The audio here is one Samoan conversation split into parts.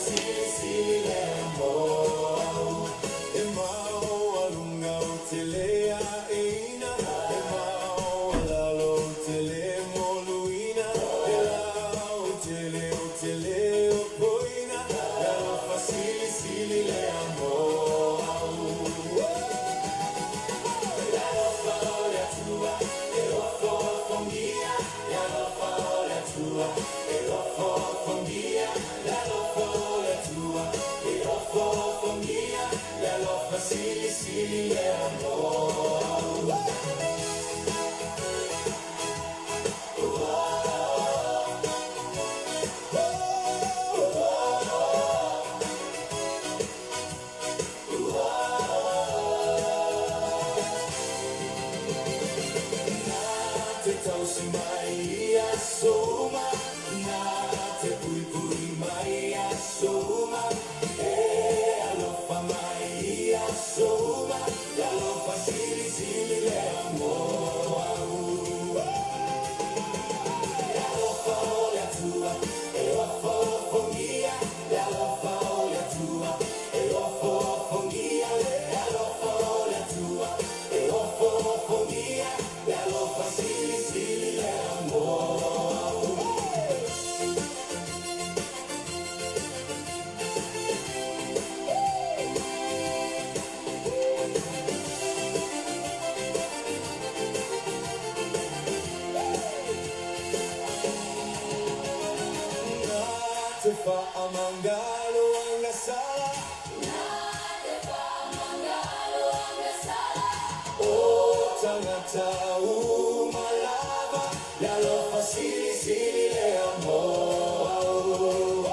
Silisili le moau. E maualuga ou te le aeina, e maualalo ou te le moluina, e lautele ou te le opoina, le alofa silisili le moau. Le alofa o le Atua e ofofogia, le alofa o le Atua e ofofogia, le alofa o le Atua e ofofogia, le alofa silisili le moau. Na te tausi mai ia soma, na te pui pui mai ia soma, e alofa mai ia soma, le alofa silisili le moau. Le alofa o le Atua e ofofogia, le alofa o le Atua e ofofogia, le alofa o le Atua e ofofogia, le alofa silisili le moau. Na te whaamangalo anga sala, o tangata umalava, le alofa silisili le moau.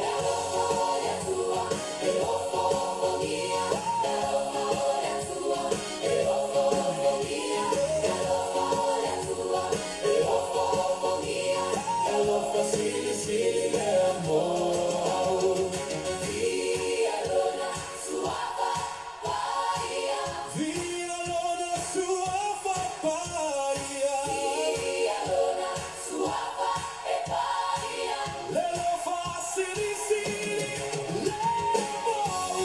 Le alofa o le Atua e ofofogia, le alofa o le Atua e ofofogia, le alofa o le Atua e ofofogia, Le alofa silisili le moau. Via lona suafa paia, Via lona suafa paia, via lona suafa e paia, le alofa silisili le moau.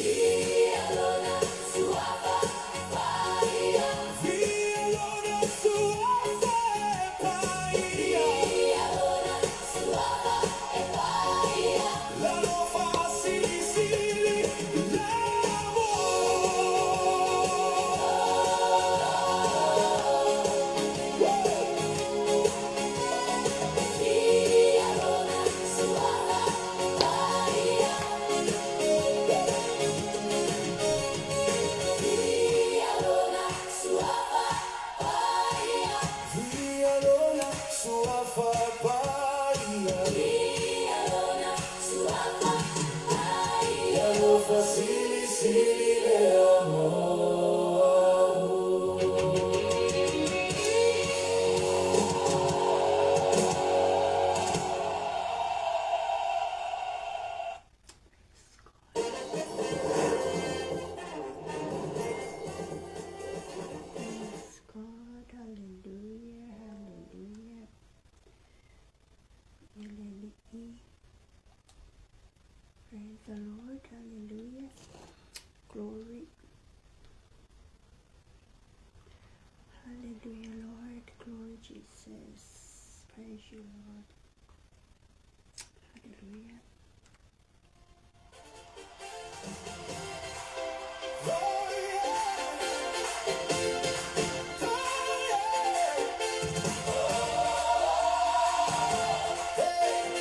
Via lona suafa paia, Via lona suafa paia, via lona suafa e paia. l'alofa silisili le moau. Via lona suafa paia, via lona suafa paia, Via lona suafa paia, via lona suafa paia. l'alofa silisili le moau. Praise God, hallelujah, hallelujah. Elelii. Praise the Lord, hallelujah. Glory. Hallelujah, Lord. Glory, Jesus. Praise you, Lord. Hallelujah. Oh, yeah. Oh, yeah. Hey.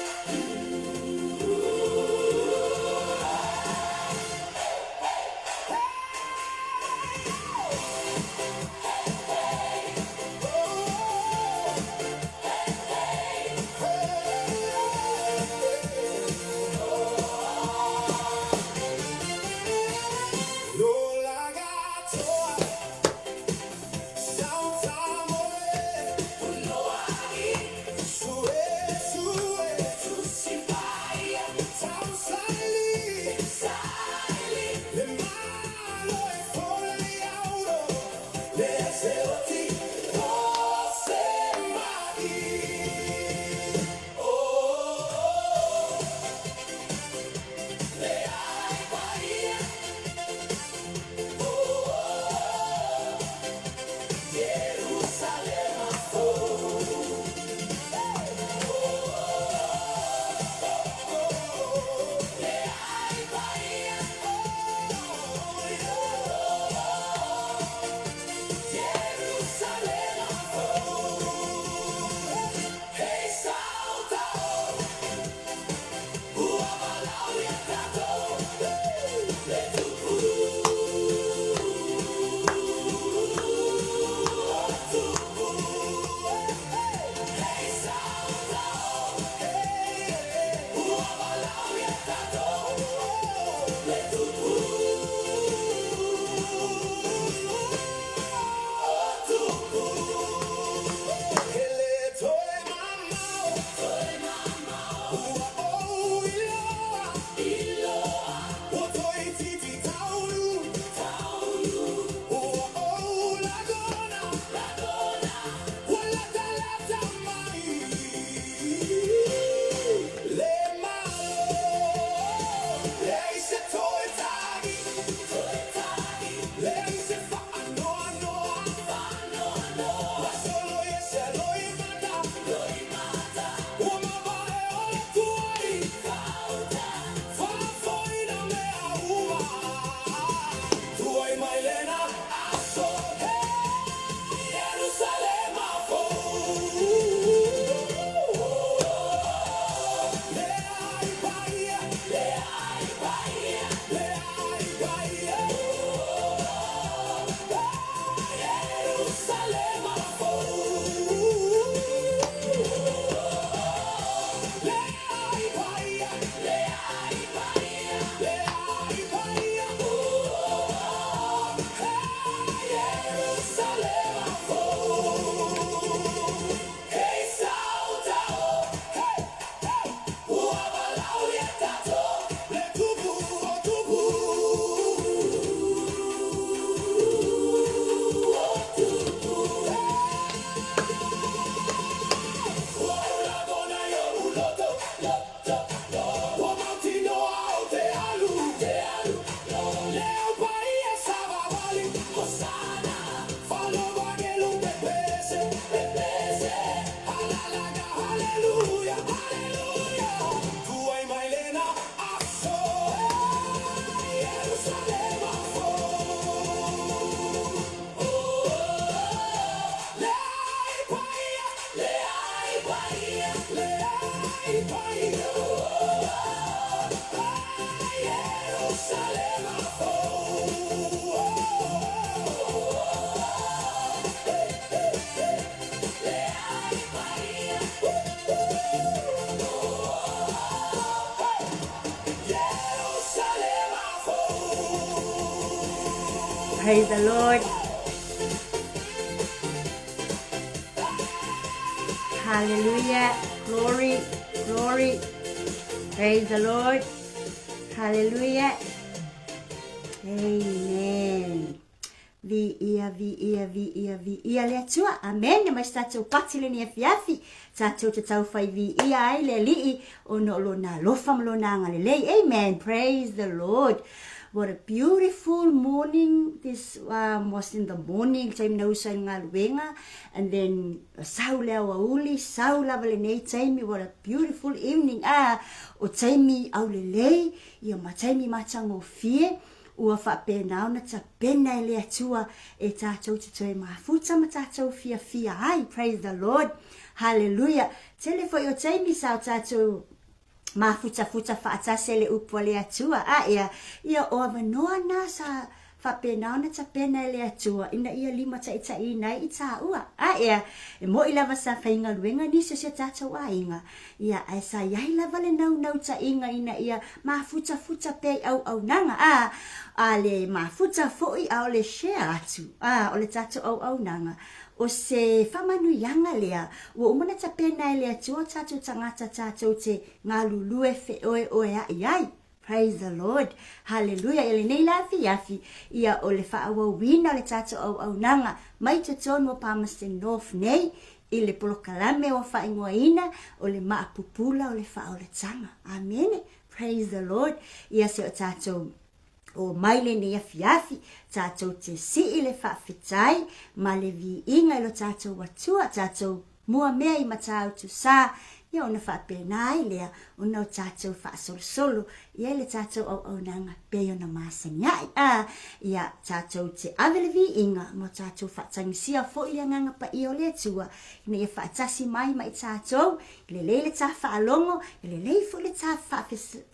Praise the Lord. Hallelujah. Glory, glory. Praise the Lord. Hallelujah. Amen. Viia, viia, viia, viia le Atua. Amen. Mai se tatou pati lenei afiafi. Tatou te taufai viia ai le Alii ona o lona alofa ma lona agalelei. Amen. Praise the Lord. What a beautiful morning this um, was in the morning. Taimi na uso ai le galuega. And then sau le aoauli, sau lava lenei taimi. What a beautiful evening. Ah, o taimi aulelei, ia ma taimi matagofie. Ua faapena ona tapena e le Atua e tatou te toe mafuta ma tatou fiafia ai. Praise the Lord. Hallelujah. Tele foi o taimi sa o tatou mafutafuta faatasi ai le upu a le Atua. A ea, ia o avanoa na sa faapena ona tapena e le Atua ina ia limataitaiina ai i tāua. A ea, e mo'i lava sa faigaluega nisi o si o tatou aiga, Ia, ae sa i ai lava le naunautaiga ina ia mafutafuta pea i auaunaga, ā, a le mafuta foi a o le share atu, ā, o le tatou auaunaga, o se faamanuiaga lea ua uma ona tapena e le Atua o tatou tagata tatou te galulue feoeoea'i ai. Praise the Lord. Hallelujah. I lenei la afiafi, ia o le faaauauina o le tatou auaunaga mai totonu o Palmerston North nei i le polokalame ua faaigoaina o le Maapupula o le Faaolataga. Amene. Praise the Lord. Ia se o tatou o mai lenei afiafi, tatou te sii le faafetai ma le viiga i lo tatou Atua, tatou Mua mea i Matautu sa ia ona faapena ai lea ona o tatou faasolosolo i ai le tatou auaunaga pei ona masani ai. A, ia tatou te ave le viiga ma o tatou faatagisia foi le Agaga Paia o le Atua ina ia faatasi mai ma i tatou, ia lelei le ta faalogo, ia lelei foi le ta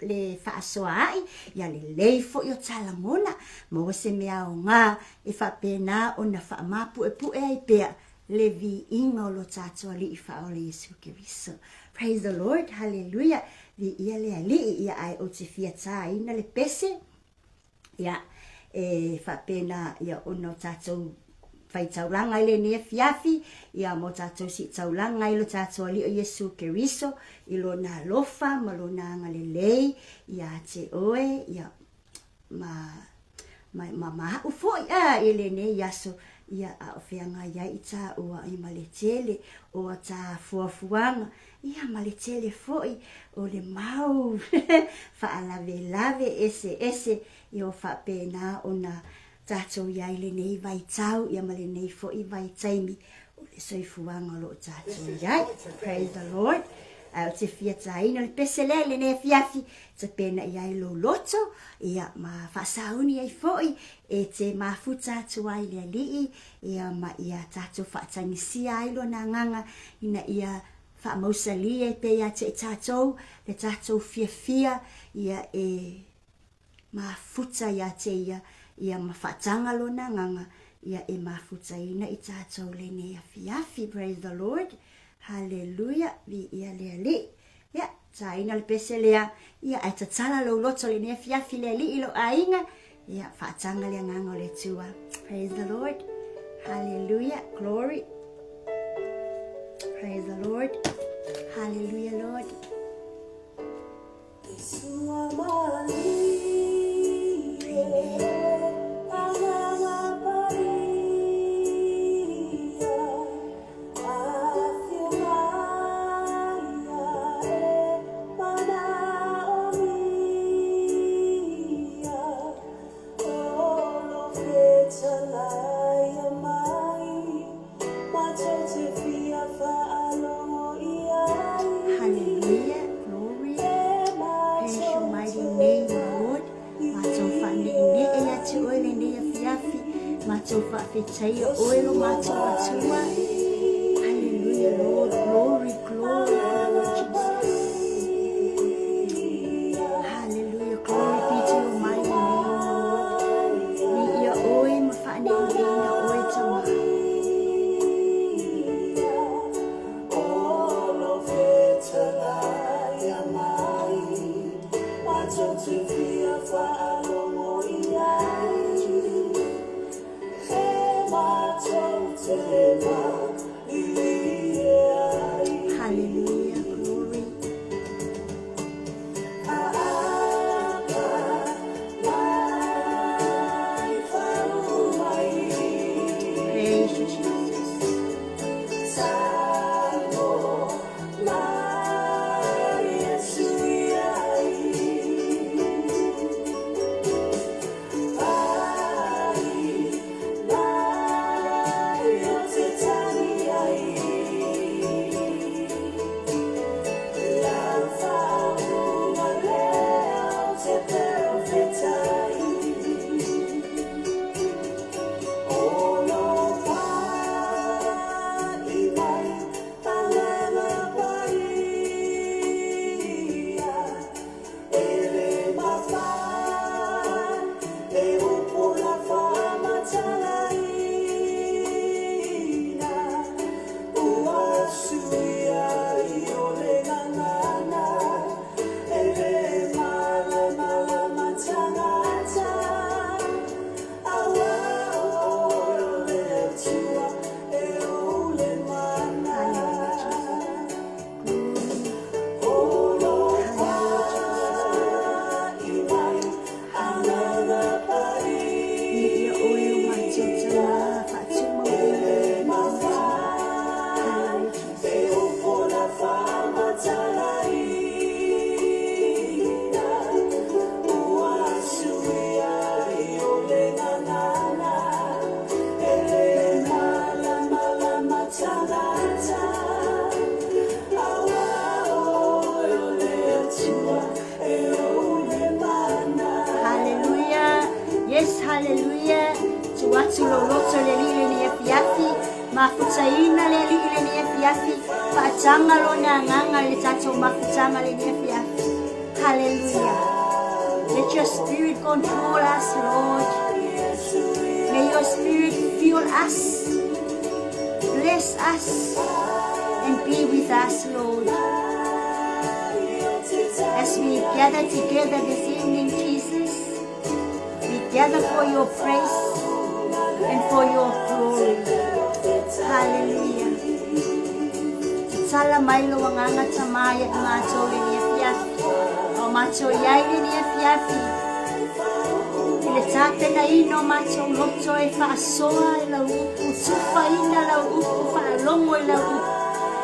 le faasoa ai, ia lelei foi o ta lagona, maua se mea aoga e faapena ona faamapuepue ai pea le viiga o lo tatou Alii Faaola Iesu Keriso. Praise the Lord, hallelujah. Viia le Alii, ia ae ou te fia tāina le pese, ia e faapena ia ona o tatou faitaulaga i lenei afiafi, ia mo tatou siitaulaga i lo tatou Alii o Iesu Keriso, i lona alofa ma lona agalelei ia te oe, ia ma, ma, ma, ma aʻu foi a i lenei aso, ia a o feagai ai i tāua i ma le tele o a tā fuafuaga, ia ma le tele foi o le mau faalavelave eseese, ia o faapena ona tatou i ai lenei vaitau, ia ma lenei foi vaitaimi o le soifuaga o lo o tatou i ai. Praise the Lord. Ae ou te fia tāina le pese lea i lenei afiafi, tapena i ai lou loto, ia, ma faasauni ai foi e te mafuta atu ai le Alii, ia, ma ia tatou faatagisia ai lona agaga ina ia faamausali ai pea ia te i tatou le tatou fiafia, ia, e mafuta ia te ia, ia ma faataga lona agaga, ia e mafutaina i tatou lenei afiafi. Praise the Lord. Hallelujah. Viia le Alii. Ia, tāina le pese lea, ia, ae tatala lou loto lenei afiafi le Alii i lou aiga, ia, faataga le agaga o le Atua. Praise the Lord. Hallelujah. Glory. Praise the Lord. Hallelujah, Lord. Hallelujah, glory, praise your mighty name, Lord. Matou faaneenee atu oe lenei afiafi, matou faafetaia oe lo matou Atua. Hallelujah, Lord, glory, glory, glory, Jesus. Hallelujah, glory be to your mighty name, Lord. Viia oe ma faaneeneeina oe Tama. Faamanuiaina le Alii i lenei afiafi, faataga Lona Agaga i le tatou mafutaga lenei afiafi. Hallelujah. Let your spirit control us, Lord. May your spirit fuel us, bless us, and be with us, Lord. As we gather together this evening, Jesus, we gather for your praise and for your glory. Hallelujah. Tatala mai lou agaga tamā ia i matou lenei afiafi. A o matou i ai lenei afiafi. I le tapenaina o matou loto e faasoa i lau upu, tufaina lau upu, faalogo i lau upu.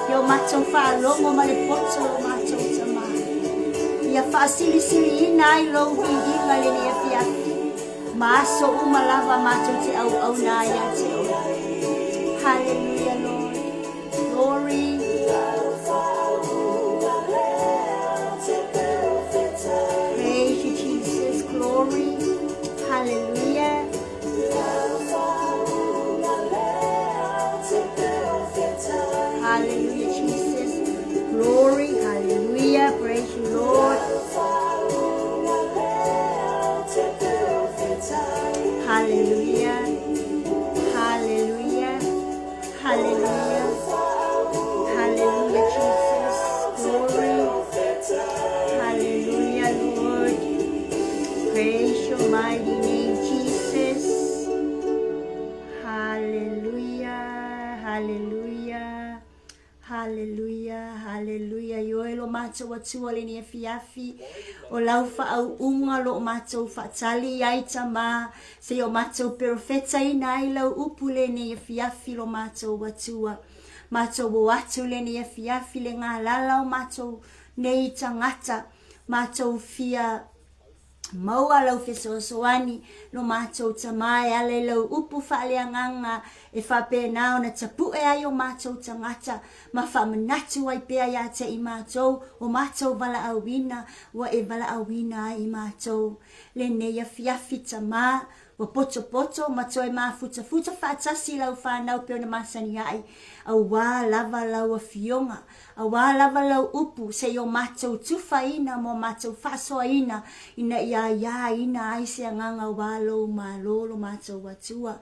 Ia o matou faalogo ma le poto o matou tamā. Ia faasilisiliina ai lou viiga i lenei afiafi. Ma aso uma lava matou te auauna ai ia te oe. Hallelujah, Lord. Glory. Praise you, Jesus. Glory. Hallelujah. Hallelujah, Jesus. Glory. Hallelujah. Praise you, Lord. Hallelujah. Hallelujah. Hallelujah. Hallelujah, Jesus. Glory. Hallelujah, Lord. Praise your mighty name, Jesus. Hallelujah. Hallelujah. Hallelujah, hallelujah. Ioe lo matou Atua lenei afiafi, o lau faauuga lo o matou faatali ai Tama, seia o matou perofetaina ai lau upu lenei afiafi lo matou Atua. Matou o atu lenei afiafi le galala o matou nei tagata, matou fia Maua lau fesoasoani lo matou Tama e ala i lau upu faaleagaga e faapena ona tapue ai o matou tagata ma faamanatu ai pea ia te i matou o matou valaauina ua e valaauina ai i matou lenei afiafi Tama Ua potopoto ma toe mafutafuta faatasi lau fanau pei ona masani ai, auā lava lau afioga, auā lava lau upu seia o matou tufaina ma o matou faasoaina ina ia aiaina ai se agaga auā lou Malo lo matou Atua.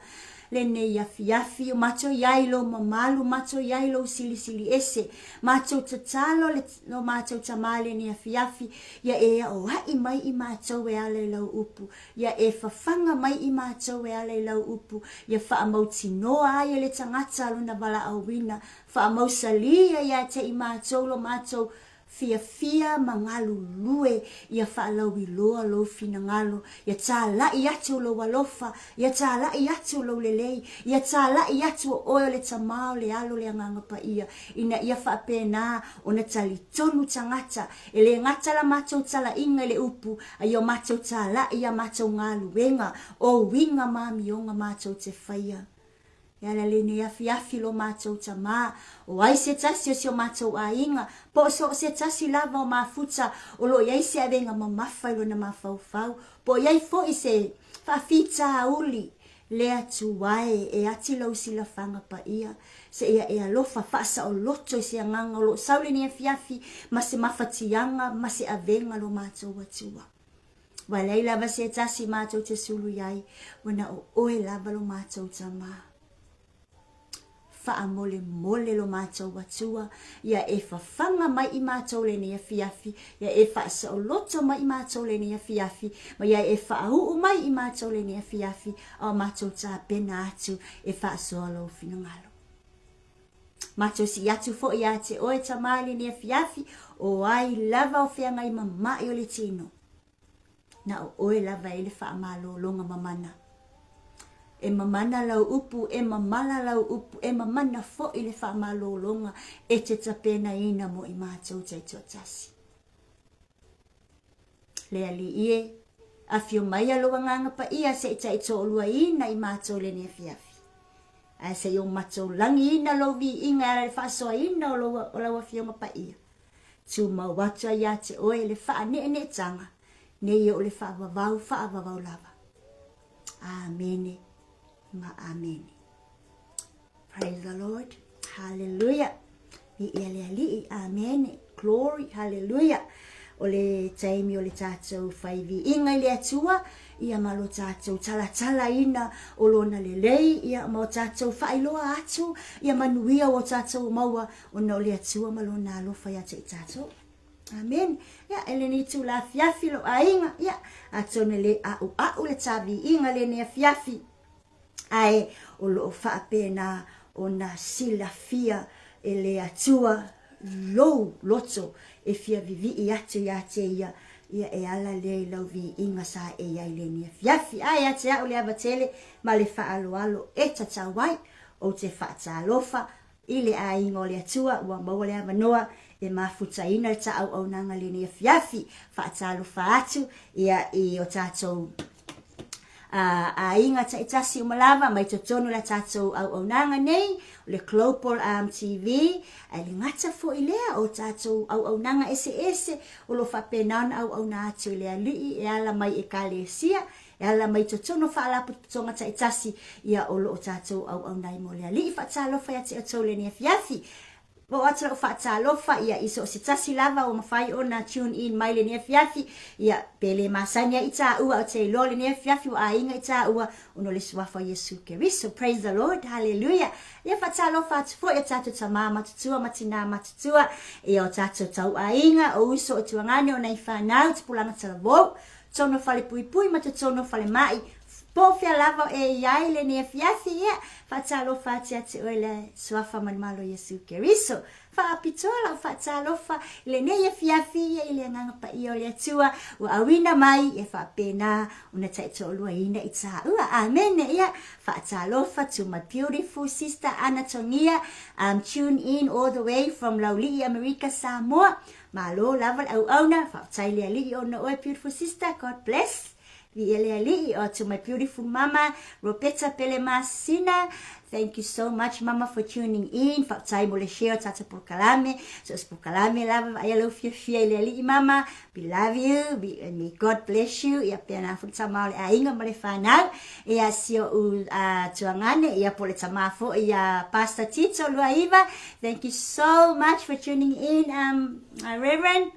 Lenei afiafi, o matou i ai lou mamalu, matou i ai lou silisili ese, matou tatalo le lo matou Tama lenei afiafi, ia e aoaʻi mai i matou e ala i lau upu, Ia e fafaga mai i matou e ala i lau upu, ia faamautinoa ai e le tagata lona valaauina, faamausalī ai ia te i matou lo matou fiafia ma galulue, ia faalauiloa lou finagalo, ia tālaʻi atu lou alofa, ia tālaʻi atu lou lelei, ia tālaʻi atu o oe o le Tama o le Alo o le Agaga Paia, ina ia faapena ona talitonu tagata E le gata la matou talaiga i le upu, a i o matou talai ia matou galuega, o uiga ma amioga matou te faia. E ala lenei afiafi lo matou tama, o ai se tasi o si o matou aiga, po o so o se tasi lava o mafuta o lo o i ai se avega mamafa i lona mafaufau, po o i ai foi se faafitauli Le Atua e, e ati lau silafaga paia, seia e alofa faasaoloto i se agaga o lo o sau lenei afiafi ma se mafatiaga ma se avega lo matou Atua. Ua leai lava se tasi matou te sulu i ai, ua na o oe lava lo matou Tama. Faamolemole lo matou Atua, ia e fafaga mai i matou lenei afiafi, ia e faasaoloto mai i matou lenei afiafi, ma ia e faauu mai i matou lenei afiafi, a o matou tapena atu e faasoa lou finagalo. Matou sii atu foi ia te oe Tama i lenei afiafi, o ai lava o feagai ma mai o le tino. Na o oe lava e le faamalologa mamana. E mamana lau upu, e mamala lau upu, e mamana foi le faamalologa e te tapenaina mo i matou taitoatasi. Le Alii e, afio maia lou Agaga Paia se i taitoaluaina i matou lenei afiafi. Ae se i o matou lagiina lou viiga e ala i le faasoaina o, lou, o lau Afioga Paia. Tumau atu ai ia te oe le faaneeneetaga, nei o le faavavau faavavau lava. Amene ma amene. Praise the Lord. Hallelujah. Viia le Alii. Amene. Glory. Hallelujah. O le taimi o le tatou fai viiga i le Atua, ia ma lo tatou talatalaina o Lona lelei, ia ma o tatou faailoa atu ia manuia ua tatou maua ona o le Atua ma Lona alofa ia te i tatou. Amen. Ia, e lenei itula afiafi lou aiga, ia, atonu e le a'ua'u le ta viiga lenei afiafi, ae o lo o faapena ona silafia e le Atua lou loto e fia vivii atu ia te ia, ia e ala lea i lau viiga sa e i ai lenei afiafi. Ae ia te a'u le ava tele ma le faaaloalo e tatau ai, ou te faatalofa I le aiga o le Atua ua maua le avanoa e mafutaina le ta auaunaga lenei afiafi. Faatalofa atu ia i o tatou aiga taitasi uma lava mai totonu la tatou auaunaga nei, o le Global Arm TV, ae le gata foi lea o tatou auaunaga eseese o lo o faapena ona auauna atu i le Alii e ala mai Ekalesia E ala mai totonu o faalapotopotoga taitasi, ia o lo o tatou auauna ai mo le Alii. Faatalofa ia te outou lenei afiafi. Oo atu lau faatalofa ia i so o se tasi lava ua mafai ona tune in mai lenei afiafi, ia pe le masani ai i tāua, ou te iloa lenei afiafi ua aiga i tāua ona o le Suafa o Iesu Keriso. Praise the Lord, hallelujah. Ia faatalofa atu foi o tatou tamā matutua ma tinā matutua, ia o tatou tauaiga, o uso o tuagane, o nai fanau, tupulaga talavou, Totonu o falepuipui ma totonu o falemai, po o fea lava e i ai lenei afiafi, ia, faatalofa atu ia te oe le Suafa manumalo o Iesu Keriso. Faapitoa lau faatalofa i lenei afiafi, ia, i le Agaga Paia o le Atua ua auina mai e faapena ona taitoaluaina i tāua. Amene. Ia, faatalofa to my beautiful sister Ana Togia, tune in all the way from Laulii, Amerika, Samoa. Malo lava le auauna, faafetai le Alii ona oe beautiful sister, God bless. Viia le Alii, oh to my beautiful mama, Roberta Pelemasina, thank you so much mama for tuning in, faafetai mo le share o tatou polokalame, so o se polokalame lava vaaia lou fiafia i le Alii mama, we love you, we, and may God bless you, ia pea na foi le tama o le aiga ma le whanau, ia si o'u tuagane, ia po le tama foi ia Pastor Tito Luaiva, Thank you so much for tuning in, Reverend.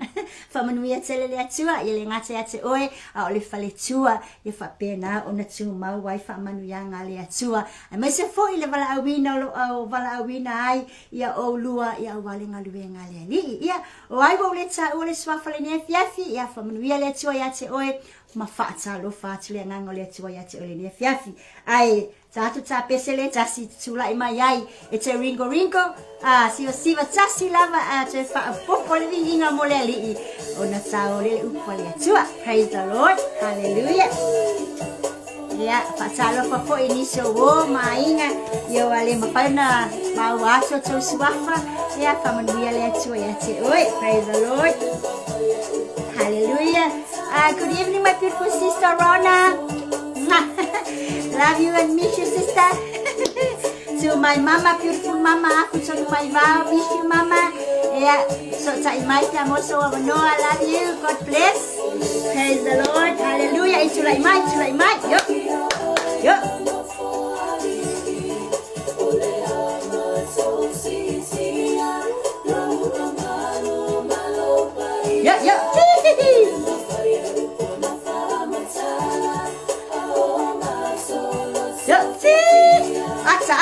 Faamanuia tele le Atua, ia le gata ia te oe, a o le faletua, ia faapena ona tumau ai faamanuiaga a le Atua. Aemaise foi le valaauina o lo o valaauina ai ia oulua, ia aua le galuega a le Alii. Ia, o ai ua ou le taua le suafa lenei afiafi, ia faamanuia le Atua ia te oe, ma faatalofa atu le agaga o le Atua ia te oe lenei afiafi. Ae, Tatou tapese le tasi tulai mai ai e te ringoringo a siva tasi lava a toe faaopoopo le viiga mo le Alii ona taole le upu a le Atua. Praise the Lord. Hallelujah. Ia, faatalofa foi i nisi o uō ma aiga ia ua le mafai ona maua atu o tou suafa. Ia, faamanuia le Atua ia te oe. Praise the Lord. Hallelujah. Good evening, my beautiful sister Rona. Love you and miss you, sister. To my mama, beautiful mama, afu tonu mai vao, miss you, mama. Yeah, so tai mai te amo so avanoa, love you, God bless. Praise the Lord, hallelujah. I tulai mai, tulai mai. Yo, yo. Yo, yo. Yo, ti. Ata.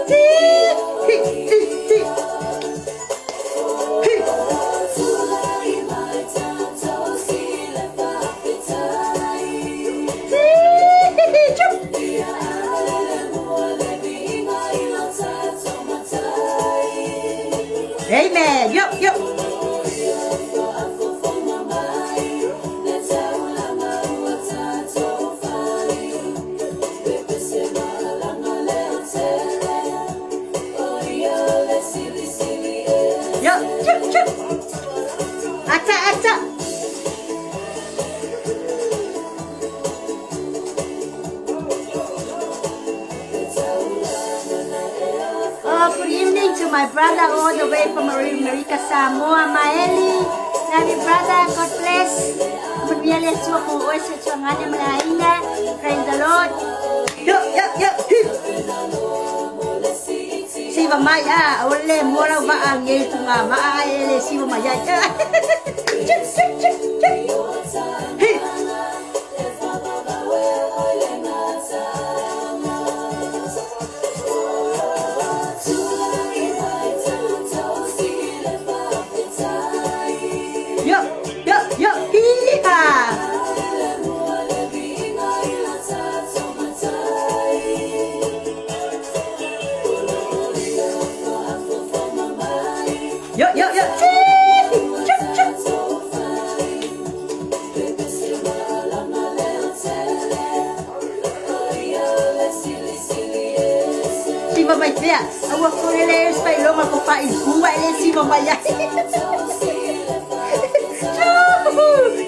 Ti. Hi, ti, ti. Hi. Ti. Chup. Amen. Yo, yo. Yo, chup, chup. Ata, ata. Oh, good evening to my brother all the way from America, Samoa, Maeli. Love you, brother. God bless. Manuia le Atua mo oe, soifua ngane ma le aiga. Praise the Lord. Yo, yo, yo, hi. Siva mai a, o le mua lau vaa ngei tu ngā vaa ai e le siva mai ai. Chip, chip, chip, chip. Hi. Yo, yo, yo, hi ha. Yo, yo, yo, chip, chip, chip. Siva mai pea. Aua fole le sfailoga ko faailipua e lē siva mai ai.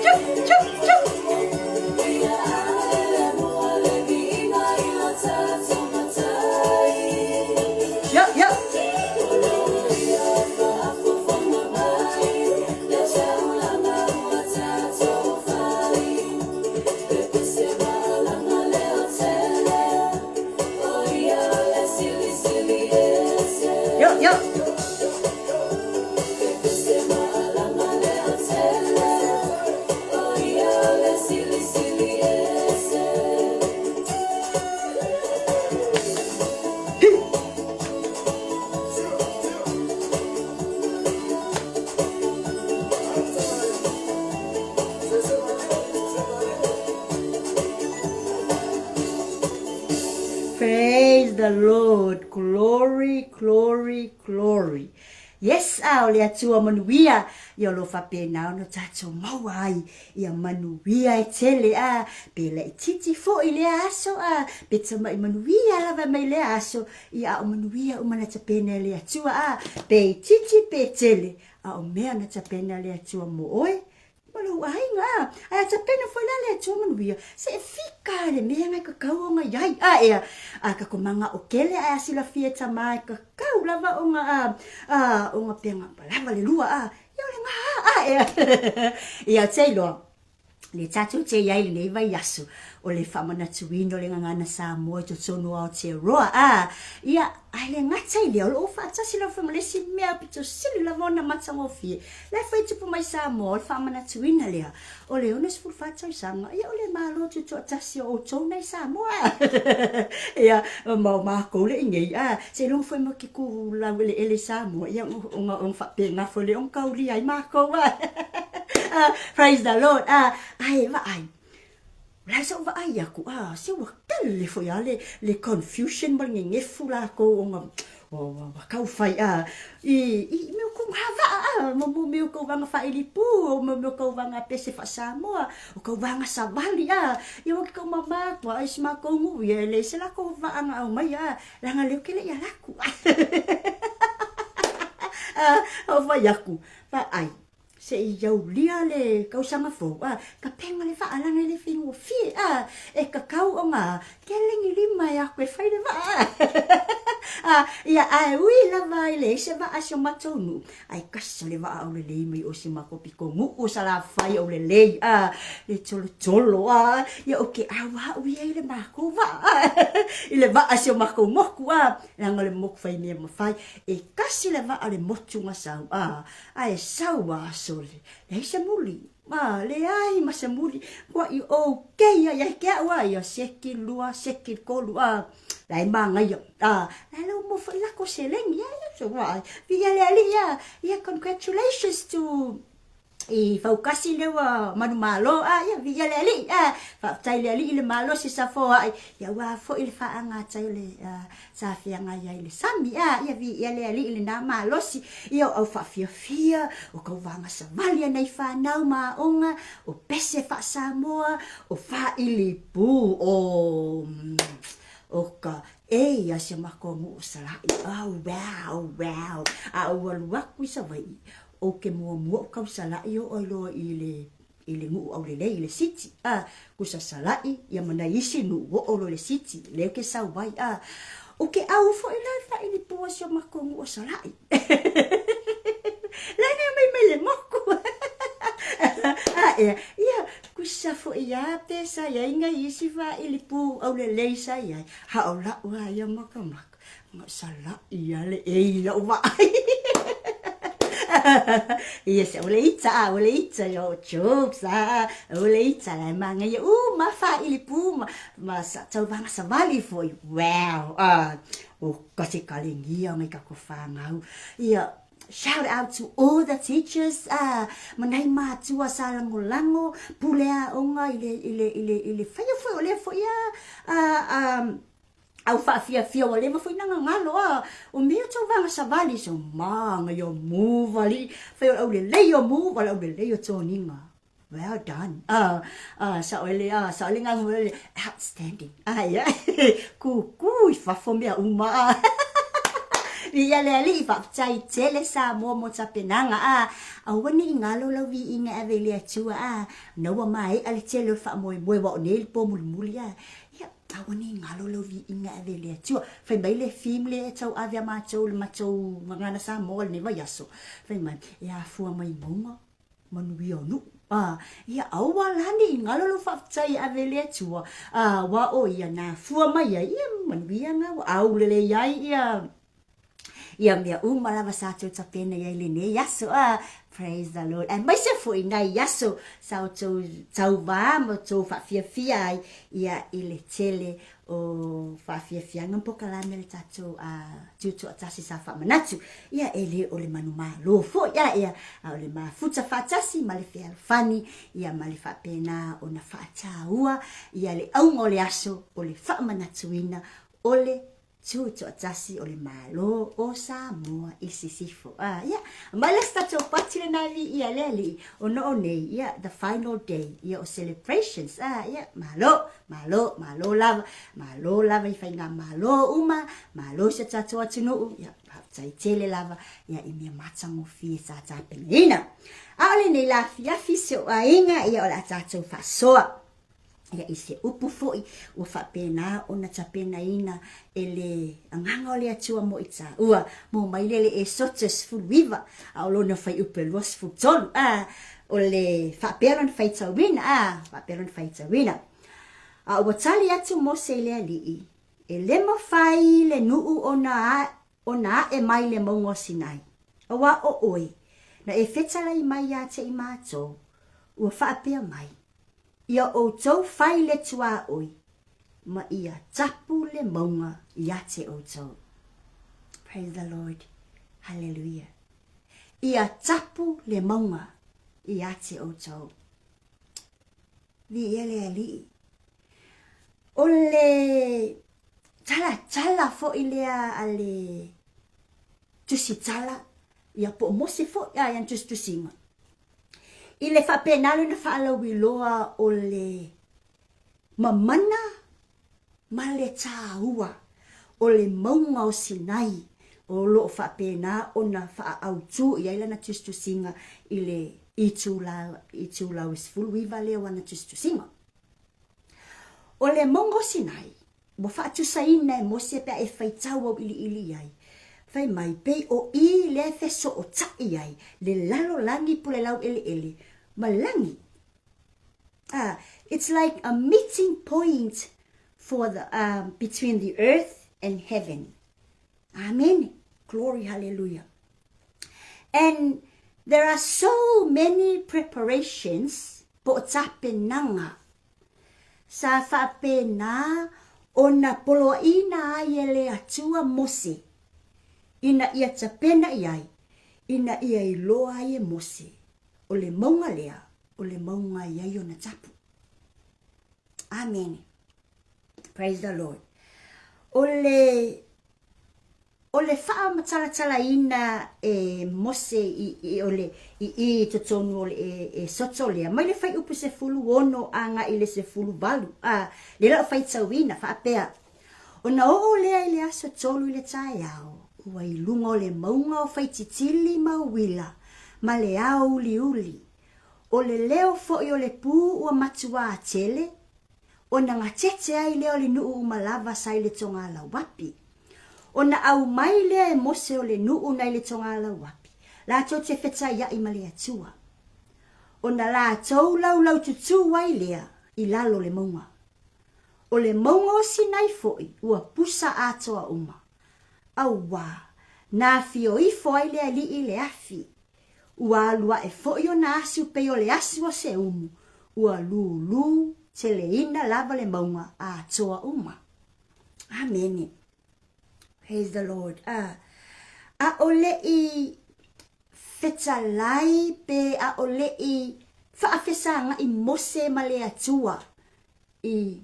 Chu, chu, chu. Yo, yo. Yo, yo. Praise the Lord. Glory, glory, glory. Yes, a o le Atua manuia, ia o lo faapena ona tatou maua ai ia manuia e tele, a pe laitiiti foi lea aso, a pe tamai manuia lava mai lea aso, ia a o manuia uma na tapena e le Atua, a pe itiiti pe tele, a o mea na tapena e le Atua mo oe ma lou aiga, a ae a tapena foi la le Atua manuia, se e fika le mea ngai kakau o ngai ai, a ea a ka komanga o kele ae a silafia e tama e kakau lava o nga a a o nga penga palava le lua, a ia o le nga a ea ia te iloa le tatou te iai lenei vaiaso o le faamanatuina o le gagana Samoa i totonu o Aotearoa, a ia ae le gata i lea o loo faatasi lava foi ma le isi mea pito sili lava ona matagofie la e fai tupu mai Samoa o le faamanatuina lea o le 64 tausaga ia o le Malo Tutoatasi o outou nei Samoa. Ia ma o makou le inei a seiloga foi ma ke ku laueleele i Samoa ia ona ona faapena foi lea ona kaulia ai makou a. Praise the Lord. A ae vaai o le a soʻu vaai aku a se ua tele foi a le le confusion ma le gegefu lakou ona ua ua tau fai a i i mea o kou havaa a mo mo mea o kou vaga faailipu o mo mea o kou vaga pese faa-Samoa o kou vaga savali a ia ua ke kou mama aku a i si makou nuu ia e leai se lakou vaa na aumaia a leaga lea ou ke le i ala aku a o fai aku vaai Se i aulia le kausaga fou, a, ka pega le vaa lana e le faigofie, a, e kakau o nga kelegi lima e aku e fai le vaa, a, ia ae ui lava e leai se vaa si o matou nuu, ae kasa le vaa aulelei mai o si makou piko nuu Salafai aulelei, a, le tolotolo, a, ia o ke au au ia i le makou vaa, i le vaa si o makou moku, a, leaga o le moku fai mea mafai, e kasi le vaa o le motu ga sau, a, Ae sau a sole, leai se muli, a leai ma se muli, kua i okay ai ai ke au a ia seki lua, seki kolu, a la e magaia, a la e lau mo foi lako seleni, a ia so a via le alii a, ia congratulations to i faukasi lea ua manumalo, a ia via le alii, a faafetai le alii le malosi sa foai, ia ua foi le faagatai o le Sa feagai ai le sami, a ia viia le Alii lenā malosi, ia o au faafiafia, o kauvaga savali a nai fanau ma aoga, o pese faa-Samoa, o faailipu, o o ka e ia si a makou nuu o Salaʻi. Oh, wow, wow. A ou alu aku i Savaii, ou ke muamua o kau Salaʻi oo ai loa i le i le nuu aulelei i le siti a kusa Salaʻi ia ma nai isi nuu oo loa i le siti lea ke sau ai a o ke au foi la e faailipu ai si o makou nuu o Salaʻi la e mai mai le moku a ea ia kusa foi. i a pe sa i ai nai isi faaili pu aulelei sa i ai, a o la'u lava ia makamaka, na sala'i lava le ei i la'u vaai. Yes, o le ita a, o le ita, yo, jokes a, o le ita la e manaia uma lava faaili pu ma, ma sa tauvaga savali foi, wow, a, o ka se kalegia o nai tatou fanau. Ia, Shout out to all the teachers ah, ma nai matua sa lagolago pule aoga i le, i le, i le, i le faia foi o lea foi a, a, a, au faafiafia ua leva foi na gagalo a, o mea tauvaga savali so manaia move alii, fai o le aulelei o move o le aulelei o toniga. Well done. Ah, ah, sao ele, ah, sao ele ngang ele outstanding. Ah, ia. Kūkū i fafo mea uma. Ah. Viia le Alii, faafetai tele Samoa mo tapenaga. Ah, aua ne i galo lau viiga e ave i le Atua. Ah, ona ua maea le tele o le faamoemoe aua o nei le po mulimuli. Ah, ia, aua ne i galo lau viiga e ave i le Atua. Fai mai le theme lea e tauave a matou i le matou Gagana Samoa i lenei vaiaso. Fai mai, e afua mai mauga Manuia o nuu. A, ia aua la ne i galo lou faafetai e ave i le Atua, a, aua o ia na afua mai ai, ia manuia na ua aulelei ai ia, ia mea uma lava sa tou tapena i ai lenei aso, a, praise the Lord. Aemaise foi nai aso sa outou tauvā ma outou faafiafia ai, ia, i le tele o faafiafiaga ma polokalame a le tatou Tutoatasi sa faamanatu, ia e le o le manumalo foi a ia, a o le mafuta faatasi ma le fealofani, ia ma le faapena ona faataua ia le auga o le aso o le faamanatuina o le Tutoatasi o le Malo o Samoa i Sisifo. A ia, aumai la se tatou pati lena e viia le Alii, ona o nei, ia, the final day, ia o celebrations, a ia, malo. Malo, malo lava, malo lava i faigamalo uma, malo i so tatou atunuu, ia, faafetai tele lava, ia, i mea matagofie sa tapenaina. A o lenei la afiafi si ou aiga, ia, o le a tatou faasoa, ia, i se upu foi ua faapena ona tapenaina e le Agaga o le Atua mo i tāua, mo mai lea le Esote 19, a o lona fuaiupu e 23, a, o le faapea lona faitauina, a, faapea lona faitauina. A ua tali atu Mose i le alii, E le mafai le nuu ona, ona ae mai le mauga o Sinai, auā o oe, na e fetalai mai ia te i mātou, ua faapea mai, Ia outou fai le tuaoi, ma ia tapu le mauga ia te outou. Praise the Lord. Hallelujah. Ia tapu le mauga ia te outou. Viia le Alii. O le talatala foi lea a le tusitala, ia po o Mose foi a ia tusitusiga. I le faapena lona faalauiloa o le mamana ma le tāua o le mauga o Sinai o lo o faapena ona faaautu i ai lana tusitusiga i le itula, itulau e 19 lea o ana tusitusiga. O le mauga o Sinai, ua faatusaina e Mose pe a e faitau auiliili i ai, fai mai, pei o i lea e fesootai ai le lalolagi po le laueleele ma le lagi. Ah, it's like a meeting point for the, um, between the earth and heaven. Amen. Glory, hallelujah. And there are so many preparations po o tapenaga sa faapena ona poloaiina ai e le Atua Mose ina ia tapena i ai, ina ia iloa ai e Mose o le mauga lea o le mauga i ai ona tapu. Amene. Praise the Lord. O le o le faamatalatalaina e Mose i, i, o le, i, i totonu o le e, e soto lea, mai le fuaiupu 16 agai i le 18, a, lea la o faitauina, faapea, Ona oo lea i le aso tolu i le taeao, ua i luga o le mauga o Faititili ma Uila, ma le ao uliuli, o le leo foi o le pū ua matuā tele, ona gatete ai lea o le nuu uma lava sa i le togalauapi. Ona ʻau mai lea e Mose o le nuu na i le togalauapi, latou te fetaiaʻi ma le Atua. Ona latou laulaututū ai lea. i lalo o le mauga. O le mauga o Sinai foi ua pusa atoa uma. Auā, na afio ifo ai le Alii i le afi. Ua alu aʻe foi ona asu pei o le asu o se umu, ua lūlū teleina lava le mauga atoa uma. Amene. Praise the Lord. Ah, ʻaʻole i fetalai pe ʻaʻole i faafesagaʻi Mose ma le Atua i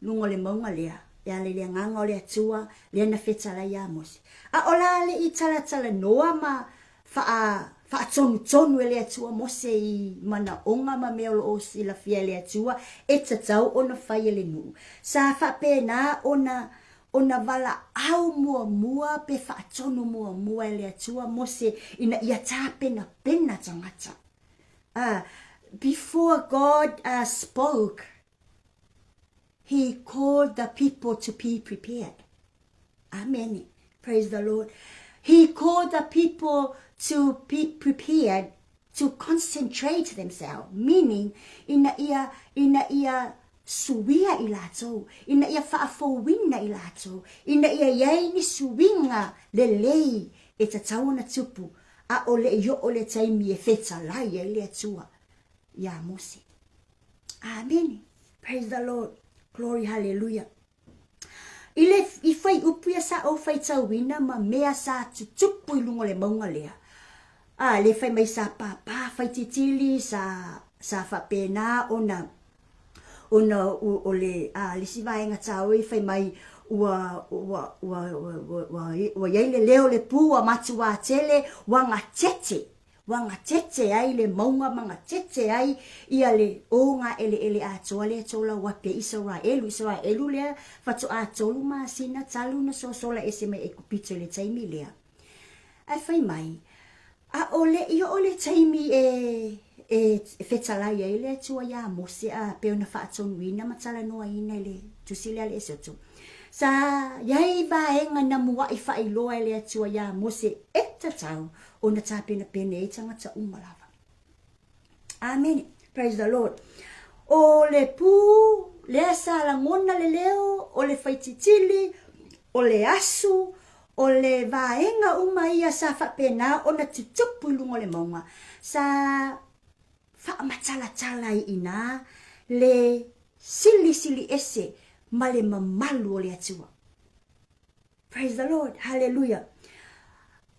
luga o le mauga lea, e ala i le agaga o le Atua lea na fetalai iā Mose. A o la le i talatalanoa ma faa, faatonutonu e le Atua Mose i manaoga ma mea o lo o silafia e le Atua e tatau ona fai e le nuu. Sa faapena ona ona valaau muamua pe faatonu muamua e le Atua Mose ina ia tapenapena tagata. Before God spoke, he called the people to be prepared. Amene. Praise the Lord. He called the people to be prepared to concentrate themselves, meaning ina ia, ina ia suia i latou, ina ia faafouina i latou, ina ia i ai ni suiga lelei e tatau ona tupu, ʻaʻole i oʻo le taimi e fetalai ai le Atua iā Mose. Amene. Praise the Lord. Glory, hallelujah. I le i fuaiupu ia sa ou faitauina ma mea sa tutupu i luga o le mauga lea, a le fai mai sa pāpā faititili, sa sa faapena ona ona o le a le isi vaega taua i fai mai ua ua ua ua ua ua i ai le leo o le pū ua matuā tele ua gatete Ua gatete ai le mauga ma gatete ai ia le o ngā ʻeleʻele atoa lea tō lau ape Isaraelu. Isaraelu lea faatoa tolu masina talu na sosola ese mai Aikupito i le taimi lea. Ae fai mai, ʻaʻole i oʻo le taimi e e fetalai ai le Atua iā Mose a pei ona faatonuina ma talanoaina i le tusi lea a le Esoto. Sa i ai vaega na muaʻi faailoa e le Atua iā Mose e tatau ona tapenapene ai tagata uma lava. Amene. Praise the Lord. O le pū, lea sa lagona le leo, o le faititili, o le asu, o le vaega uma ia sa faapena ona tutupu i luga o le mauga, sa faamatalatala ai i ina le silisili ese ma le mamalu o le Atua. Praise the Lord, hallelujah.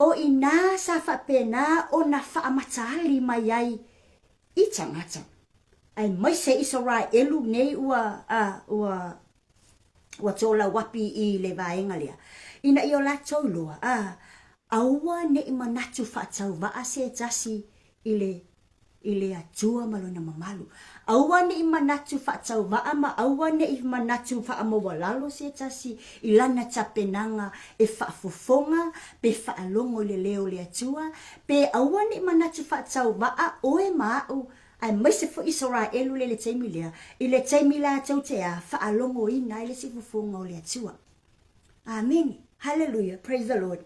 O inā sa faapena ona faamataali mai ai i tagata, aemaise Isaraelu nei ua, a, ua, ua tōlauapi i le vaega lea, ina ia o latou iloa, a, aua neʻi manatu faatauvaa se tasi i le i le Atua ma Lona mamalu. Aua ne i manatu faatauvaa ma aua ne i manatu faamaualalo se tasi i lana tapenaga e faafofoga pe faalogo i le leo o le Atua, pe aua ne i manatu faatauvaa oe ma aʻu, aemaise foi Isaraelu le le taimi lea, i le taimi latou te a faalogoina ai le sifufuga o le Atua. Amene. Hallelujah. Praise the Lord.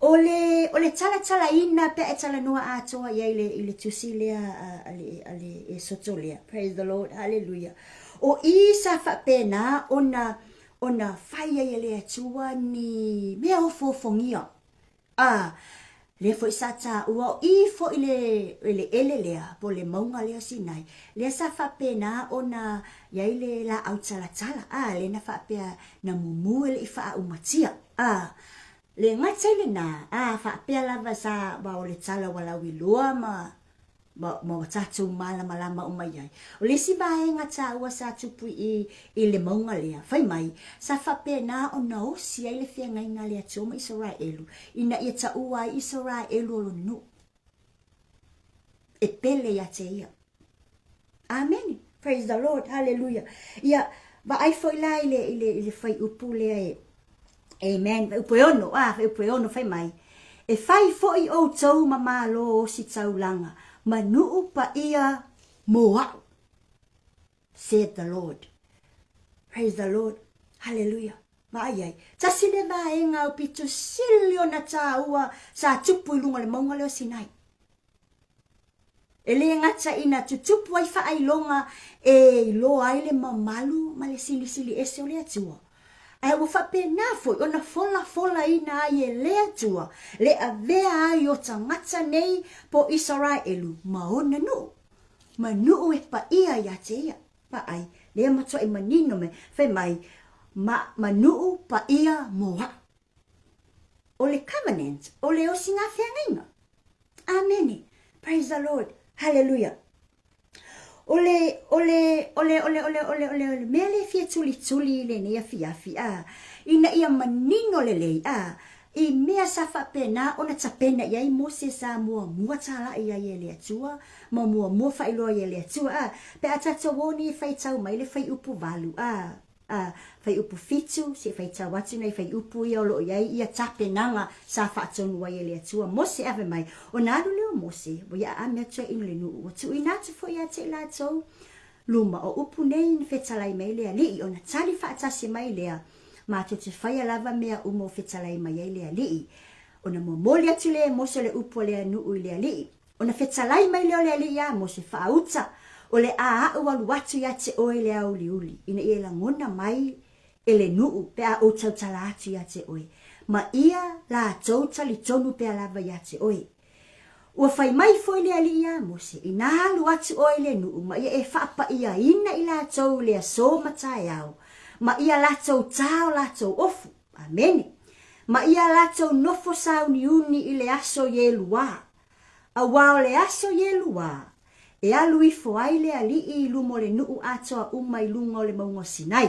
O le, o le talatalaina pe a e talanoa atoa i ai le, i le tusi lea a, a le, a le Esoto lea. Praise the Lord, hallelujah. O i sa faapena ona, ona fai ai e le Atua ni mea ofoofogia. A, lea foi sa taua, o i foi le eleele lea, po o le mauga lea o Sinai, lea sa faapena ona i ai le laau talatala, a, lea na faapea na mumu e le i faaaumatia. A, le gata i lenā, a, faapea lava sa, ma o le tala ua lauiloa ma, ma, ma ua tatou malamalama uma i ai. O le isi vaega taua sa tupu i, i le mauga lea, fai mai, sa faapena ona osi ai le feagaiga a le Atua ma Isaraelu, ina ia taua ai Isaraelu o lona nuu, e pele ia te ia. Amene. Praise the Lord. Hallelujah. Ia, vaai foi la i le, i le, i le fuaiupu lea e, Amen. Fuaiupu e ono, ah, fuaiupu e ono, fai mai. E fai foi outou ma malo ositaulaga, ma nuu paia mo aʻu. Said the Lord. Praise the Lord. Hallelujah. Vaai ai. Tasi le vaega aupito sili ona tāua sa tupu i luga o le mauga lea o Sinai. E le gata ina tutupu ai faailoga e iloa ai le mamalu ma le silisili ese o le Atua, ae ua faapena foi ona folafolaina ai e le Atua le avea ai o tagata nei po Isaraelu ma ona nuu, ma nuu e paia ia te ia. Vaai, lea matuai manino mai, fai mai, ma, ma nuu paia mo a'u. O le covenant, o le osiga feagaiga. Amene. Praise the Lord. Hallelujah. O le, o le, o le, o le, o le, o le, o le, o le mea lea e fia tulituli i lenei afiafi, a, ina ia manino lelei, a, i mea sa faapena ona tapena i ai Mose sa muamua talai ai e le Atua, ma muamua faailoa ai e le Atua, a, pe a tatou o nei e faitau mai le fuaiupu 8, a, A Fuaiupu 7, se i faitau atu nai fuaiupu ia o lo o i ai ia tapenaga sa faatonu ai e le Atua Mose ave mai, ona alu lea o Mose, ua ia aami atu ai i le nuu, ua tuuina atu foi ia te i latou luma o upu nei na fetalai mai le Alii, ona tali faatasi mai lea, matou te faia lava mea uma ua fetalai mai ai le Alii. Ona momoli atu lea e Mose o le upu a le nuu i le Alii. Ona fetalai mai lea o le alii iā Mose, Faauta, o le a aʻu alu atu iā te oe i le aoaliuli, ina ia e lagona mai e le nuu pe a ou tautala atu iā te oe, ma ia latou talitonu pea lava iā te oe. Ua fai mai foi le alii iā Mose, Inā alu atu oe i le nuu, ma ia e faapaʻiaina i latou i le asō ma taeao, ma ia latou tā o latou ofu. Amene. Ma ia latou nofo sauniuni i le aso Ieluā, Auā o le aso Ieluā, e alu ifo ai le Alii i luma o le nuu atoa uma i luga o le mauga o Sinai.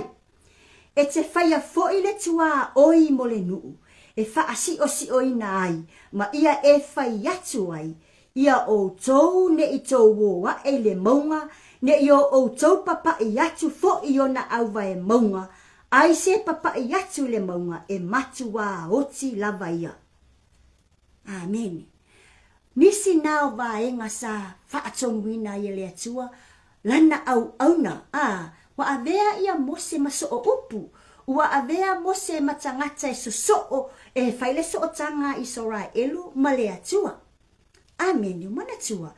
E te faia foi le tuaoi mo le nuu, e faasiosiʻoina ai, ma ia e fai atu ai, ia outou ne i tou ō aʻe i le mauga, ne i o outou papaʻi atu foʻi i ona auwae mauga, ai se papaʻi atu i le mauga e matuā oti lava ia. Amene. Nisi na o vaega sa faatonuina ai e le Atua Lana auauna, a, ua avea ia Mose ma soo upu, ua avea Mose ma tagata e sosoo e fai le sootaga a Isaraelu ma le Atua. Amene. Manatua,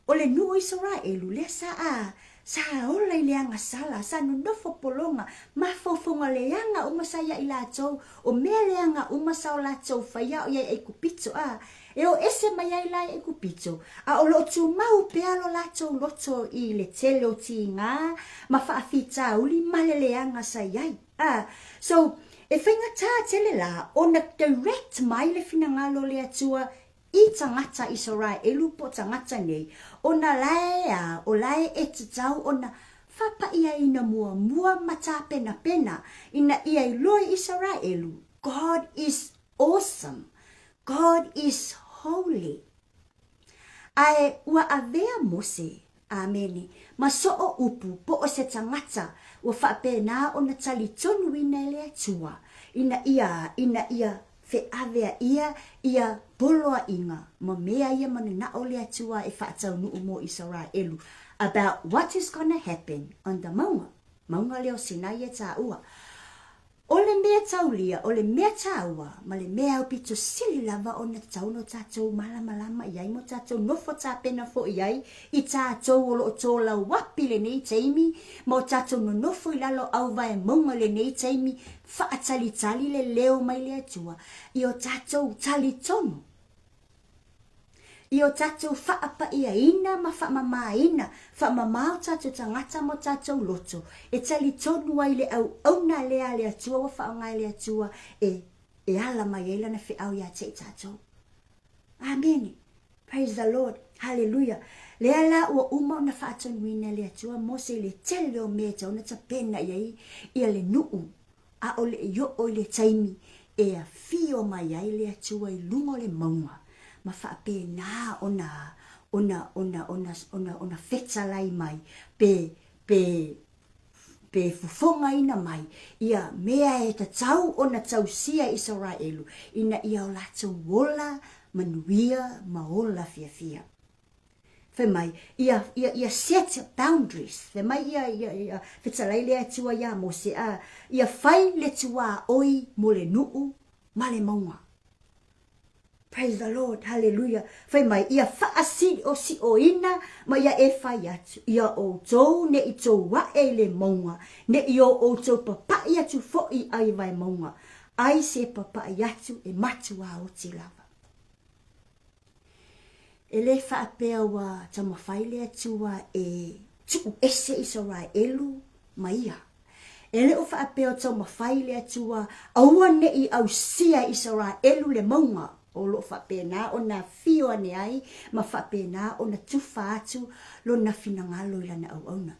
o le nuu Isaraelu lea sa a, sa ola i le agasala, sa nonofo pologa, mafaufauga leaga uma sa ia i latou, o mea leaga uma sa o latou faia o ia i Aikupito, a, e o ese mai ai la i Aikupito, a o lo o tumau pea lo latou loto i le tele o tiga ma faafitauli ma le leaga sa i ai. A, so, e faigata tele la ona direct mai le finagalo o le Atua I tagata Isaraelu po tagata nei, ona lae a o lae e tatau ona fapaʻiaina muamua ma tapenapena ina ia iloa i Isaraelu, God is awesome, God is holy. Ae ua avea Mose Amene. Ma soo upu, po o se tagata ua faapena ona talitonuina e le Atua, ina ia, ina ia feaveaia ia poloaiga ma mea ia mananao le Atua e faataunuu mo Isaraelu, about what is gonna happen on the mauga, mauga lea o Sinai e taua. O le mea taulia, o le mea taua, ma le mea aupito sili lava ona tatau ona o tatou malamalama i ai ma o tatou nofo tapena foi i ai i tatou o lo o tolauapi i lenei taimi ma o tatou nonofo i lalo auvae mauga i lenei taimi, faatalitali le leo mai le Atua i o tatou talitonu. I o tatou faapaʻiaina ma faamamaina, faamama o tatou tagata ma o tatou loto, e talitonu ai le auauna lea a le Atua ua faaaoga e le Atua e, e ala mai ai Lana feau ia te i tatou. Amene. Praise the Lord. Hallelujah. Lea la ua uma ona faatonuina e le Atua Mose i le tele o mea e tatau ona tapena i ai ia le nuu ʻaʻole i oo i le taimi e afio mai ai le Atua i luga o le mauga, ma faapena ona, ona, ona, ona, ona, ona fetalai mai, pe, pe, pe fofogaina mai ia mea e tatau ona tausia e Isaraelu, ina ia o latou ola manuia ma ola fiafia. Fai mai, ia, ia, ia set boundaries. Fai mai ia, ia, ia, fetalai le Atua iā Mose, a, ia fai le tuaoi mo le nuu ma le mauga. Praise. Praise the Lord, hallelujah. Fai mai, ia faasiosiʻoina ma ia e fai atu, ia ʻoutou ne i tou aʻe i le mauga, ne i o ʻoutou papaʻi atu foʻi i ʻai wae mauga, ai se papaʻi atu e matuā oti lava. E lē faapea ua taumafai le Atua e tuʻu ese Isaraelu ma ia. E le o faapea o taumafai le Atua aua ne i ausia Isaraelu le mauga o lo o faapena ona afio ane ai ma faapena ona tufa atu lona finagalo i lana auauna.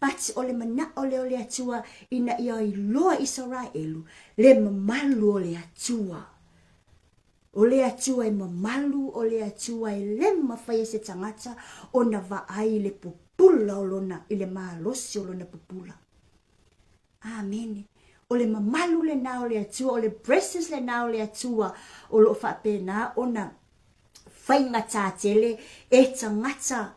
But o le manaʻo lea o le Atua ina ia iloa Isaraelu le mamalu o le Atua. O le Atua e mamalu, o le Atua e le mafai e se tagata ona vaai i le pupula o lona, i le malosi o lona pupula. Amene. O le mamalu lena o le Atua, o le presence lena o le Atua o lo o faapena ona faigata tele e tagata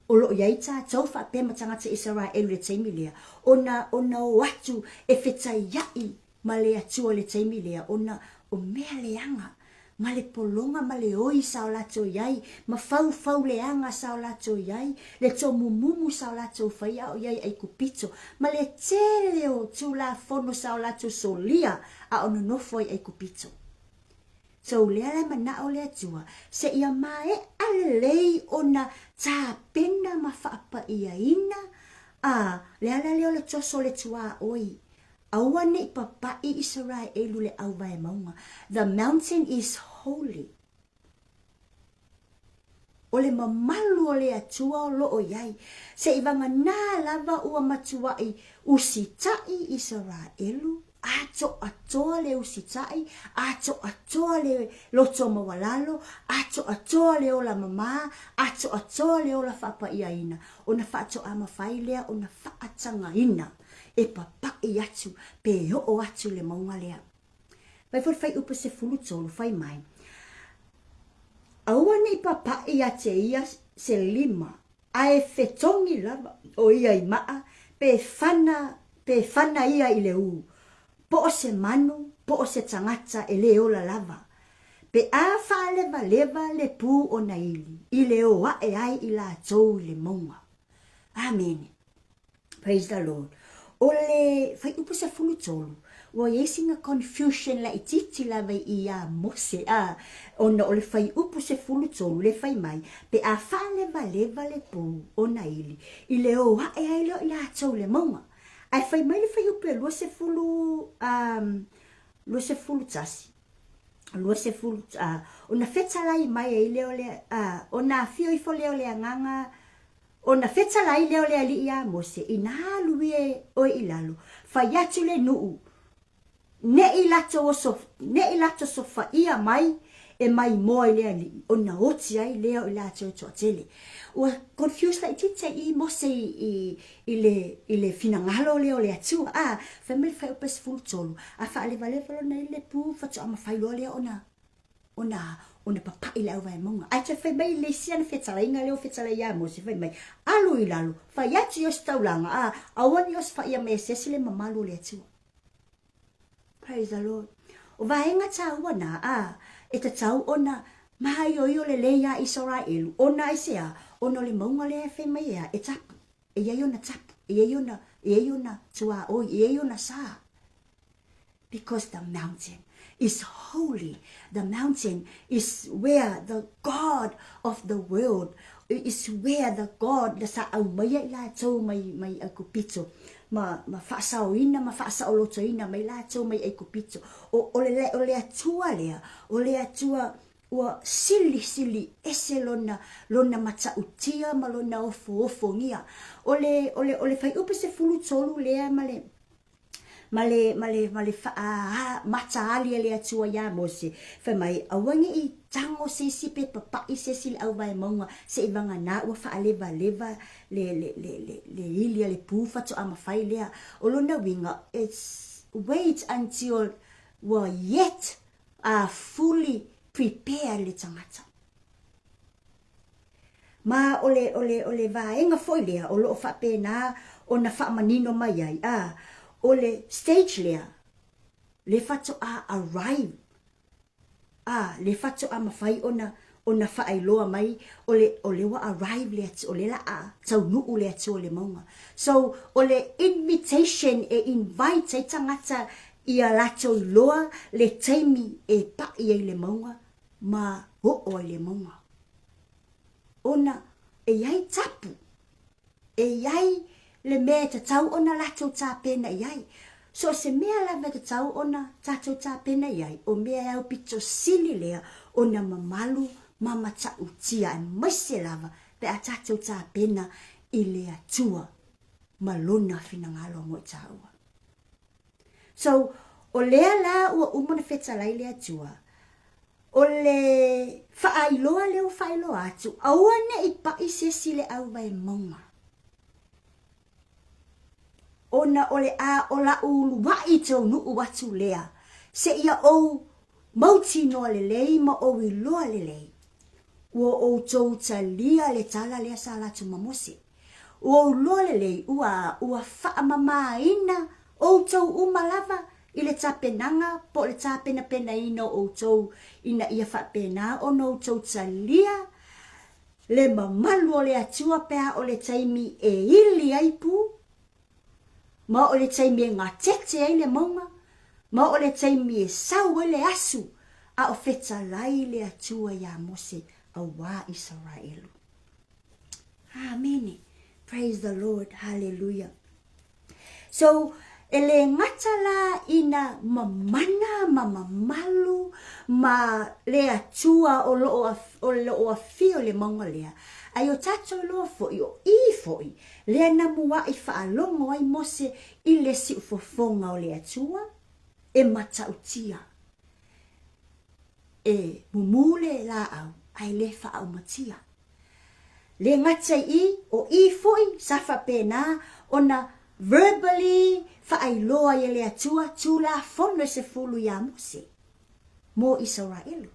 o lo o i ai tatou faapea ma tagata Isaraelu i le taimi lea, ona, ona o atu e fetaiaʻi ma le Atua i le taimi lea, ona o mea leaga, ma le pologa ma le oi sa o latou i ai, ma faufau leaga sa o latou i ai, le tomumumu sa o latou faia a o i ai i Aikupito, ma le tele o Tulafono sa o latou solia a o nonofo ai i Aikupito. So lea la e manaʻo le Atua, seia maeʻa lelei ona tapena ma faapaʻiaina, a le ala lea o le toso o le tuaoi, aua ne i papaʻi Isaraelu le ʻauwae mauga. The mountain is holy. O le mamalu o le Atua o lo o i ai, seʻivaganā lava ua matuaʻi usitaʻi Isaraelu, atoatoa le usitaʻi, atoatoa le loto maualalo, atoatoa le ola mamā, atoatoa le ola faapaʻiaina, ona faatoa mafai lea ona faatagaina e papaʻi atu pe oo atu le mauga lea. Fai foi le fuaiupu 13, fai mai, Aua ne i papaʻi ia te ia se lima, a e fetogi lava ʻo ia i maʻa, pe fana, pe fana ia i le ū, po o se manu, po o se tagata e lē ola lava, pe a faalewalewa le pū o na ili, i le ō aʻe ai i lātou i le mauga. Amene. Praise the Lord. O le fuaiupu 13, ua i ai sina confusion laitiiti lava i i iā Mose, a, ona o le fuaiupu 13 le fai mai, pe a faalewalewa le pū o Naili, i le ō aʻe ai lea o i latou i le mauga. Ae fai mai le fuaiupu e 20, um, 21, 20, uh, ona fetalai mai ai lea o le, uh, ona afio ifo lea o le Agaga Ona fetalai lea o le alii iā Mose, Inā alu ia oe i lalo, fai atu le nuu, neʻi latou oso, neʻi latou sofaia mai e maimoa i le alii, ona oti ai lea o i latou e toatele. Ua confuse laitiiti ai i Mose i, i, i le, i le finagalo lea o le Atua. A, fai mai le fuaiupu 13, a faalewalewa lona i le pū, faatoa mafai loa lea ona ona ona papaʻi le auwae mauga. Ae toe fai mai le isi ana fetalaiga lea o fetalai iā Mose, fai mai, Alu i lalo, fai atu i ositaulaga, a aua ne i osofaia mai e se isi le mamalu o le Atua. Praise the Lord. O vaega tāua nā, a, e tatau ona māioio lelei iā Isaraelu, ona aisea, ona o le mauga lea e fai mai ea, e tapu, e i ai ona tapu, e i ai ona, e i ai ona tuaoi, e i ai ona sā. Because the mountain is holy. The mountain is where the God of the world is where the God na sa aumaia i latou mai mai Aikupito ma ma faasaoina ma faasaolotoina mai latou mai Aikupito. O o le o le Atua lea, o le Atua ua silisili ese lona lona matautia ma lona ofoofogia. O le o le o le fuaiupu 13 lea ma le ma le, ma le, ma le faa mataali a le Atua iā Mose, fai mai, Aua ne i tago se isi pe papaʻi se isi i le ʻauwae mauga seʻivaganā ua faalewalewa le, le, le, le, le ili a le pū faatoa mafai lea. O lona uiga, it's wait until ua yet a fully prepared le tagata. Ma o le, o le, o le vaega foi lea o lo o faapena ona faamanino mai ai, a, o le stage lea, le faatoa arrive, A, le faatoa mafai ona ona faailoa mai o le o le ua arrive le o le la a taunuu le Atua i le mauga. So o le invitation e invite ai tagata ia latou iloa le taimi e pa'i ai le mauga ma oo ai le mauga. Ona e i ai tapu E i ai le mea e tatau ona latou tapena i ai. So o se mea lava e tatau ona tatou tapena i ai, o mea e aupito sili lea ona mamalu ma matautia, aemaise lava pe a tatou tapena i le Atua ma Lona finagalo mo i tāua. So, o lea la ua uma ona fetalai le Atua, o le faailoa lea ua faailoa atu, aua ne i paʻi se isi i le ʻauwae mauga, ona o le a o la'u uluaʻi taunuu atu lea, seia ou mautinoa lelei ma ou iloa lelei, ua outou talia le tala lea sa latou ma Mose. Ua ou iloa lelei ua ua faamamaina outou uma lava i le tapenaga po o le tapenapenaina o outou ina ia faapena ona outou talia le mamalu o le Atua pe a o le taimi e ili ai pū, ma o le taimi e gatete ai le mauga, ma o le taimi e sau ai le asu a o fetalai le Atua iā Mose auā Isaraelu. Amene. Praise the Lord. Hallelujah. So, e le gata la ina mamana ma mamalu ma le Atua o loo, o loo afio i le mauga lea, ae o tatou iloa foi, o i foi, lea na muaʻi faalogo ai Mose i le siufofoga o le Atua, e matautia. E mumu le laau, ae le faaaumatia. Le gata i i, o i foi sa faapena ona verbally faailoa ai e le Atua Tulafono e sefulu iā Mose mo Isaraelu.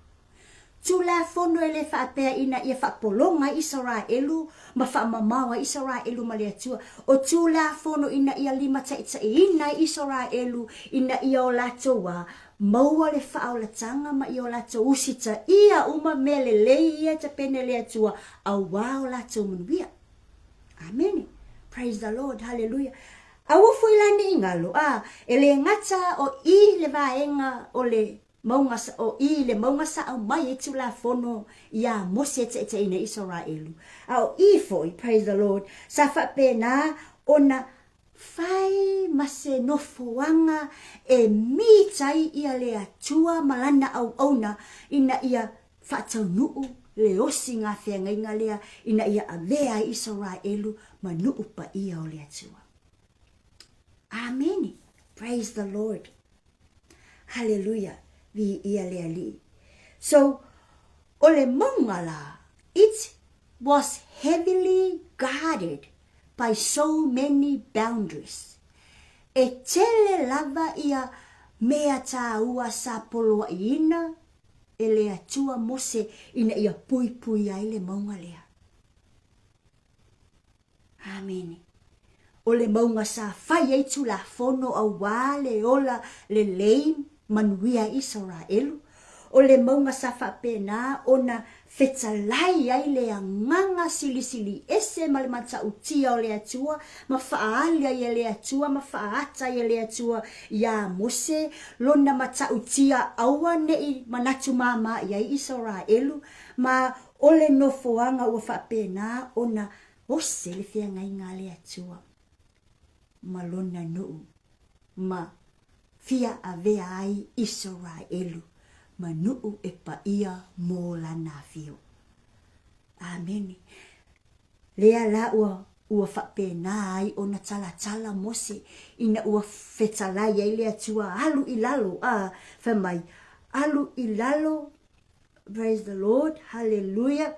Tulafono e le faapea ina ia faapologa ai Isaraelu ma faamamao ai Isaraelu ma le Atua. O Tulafono ina ia limataitaiina ai Isaraelu ina ia o latou a Maua le faaolataga ma i o latou usitaia uma mea lelei ia e tapena e le Atua auā o latou manuia. Amene. Praise the Lord. Hallelujah. Aua foi la ne i galo, a, e le gata o i le vaega o le mauga, o i le mauga sa aumai ai Tulafono iā Mose e taitaiina ai Isaraelu, a o i foi, praise the Lord, sa faapena ona Fai ma se nofoaga e meet ai ia le Atua ma lana auauna ina ia faataunuu le osi gafeagaiga lea ina ia avea ai Isaraelu ma nuu paia o le Atua. Amene. Praise the Lord. Hallelujah. Viia le Alii. So, o le mauga la, it was heavily guarded by so many boundaries. E tele lava ia mea tāua sa poloaiina e le Atua Mose ina ia puipui ai le mauga lea. Amene. O le mauga sa fai ai Tulafono auā le ola lelei manuia Isaraelu, o le mauga sa faapena ona fetalai ai le agaga silisili ese ma le matautia o le Atua ma faaali ai e le Atua ma faaata ai e le Atua iā Mose lona matautia aua ne i manatu māmā i ai Isaraelu ma o le nofoaga ua faapena ona ose le feagaiga a le Atua ma lona nuu ma fia avea ai Isaraelu ma nuu e paia mo lana afio. Amene. Lea la ua ua faapena ai ona talatala Mose ina ua fetalai ai le Atua alu i lalo, a, fai mai, alu i lalo, praise the Lord, hallelujah,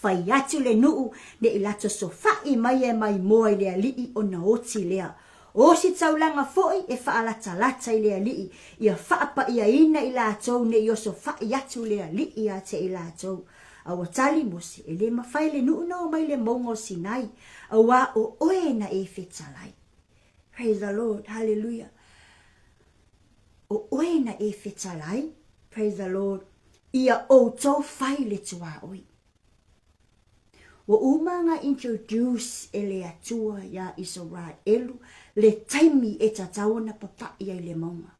Fai atu le nuu ne i latou sofaʻi mai e maimoa i le alii ona oti lea. O si taulaga foi e faalatalata i le alii, ia faapaiaina i latou ne i osofaʻi atu le alii ia te i latou. A ua tali Mose, E le mafai le nuu na o mai le mauga o Sinai, auā o oe na e fetalai. Praise the Lord, hallelujah. O oe na e fetalai, praise the Lord. Ia outou fai le tuaoi. Ua uma ona introduce e le Atua iā Isaraelu le taimi e tatau ona papaʻi ai le mauga.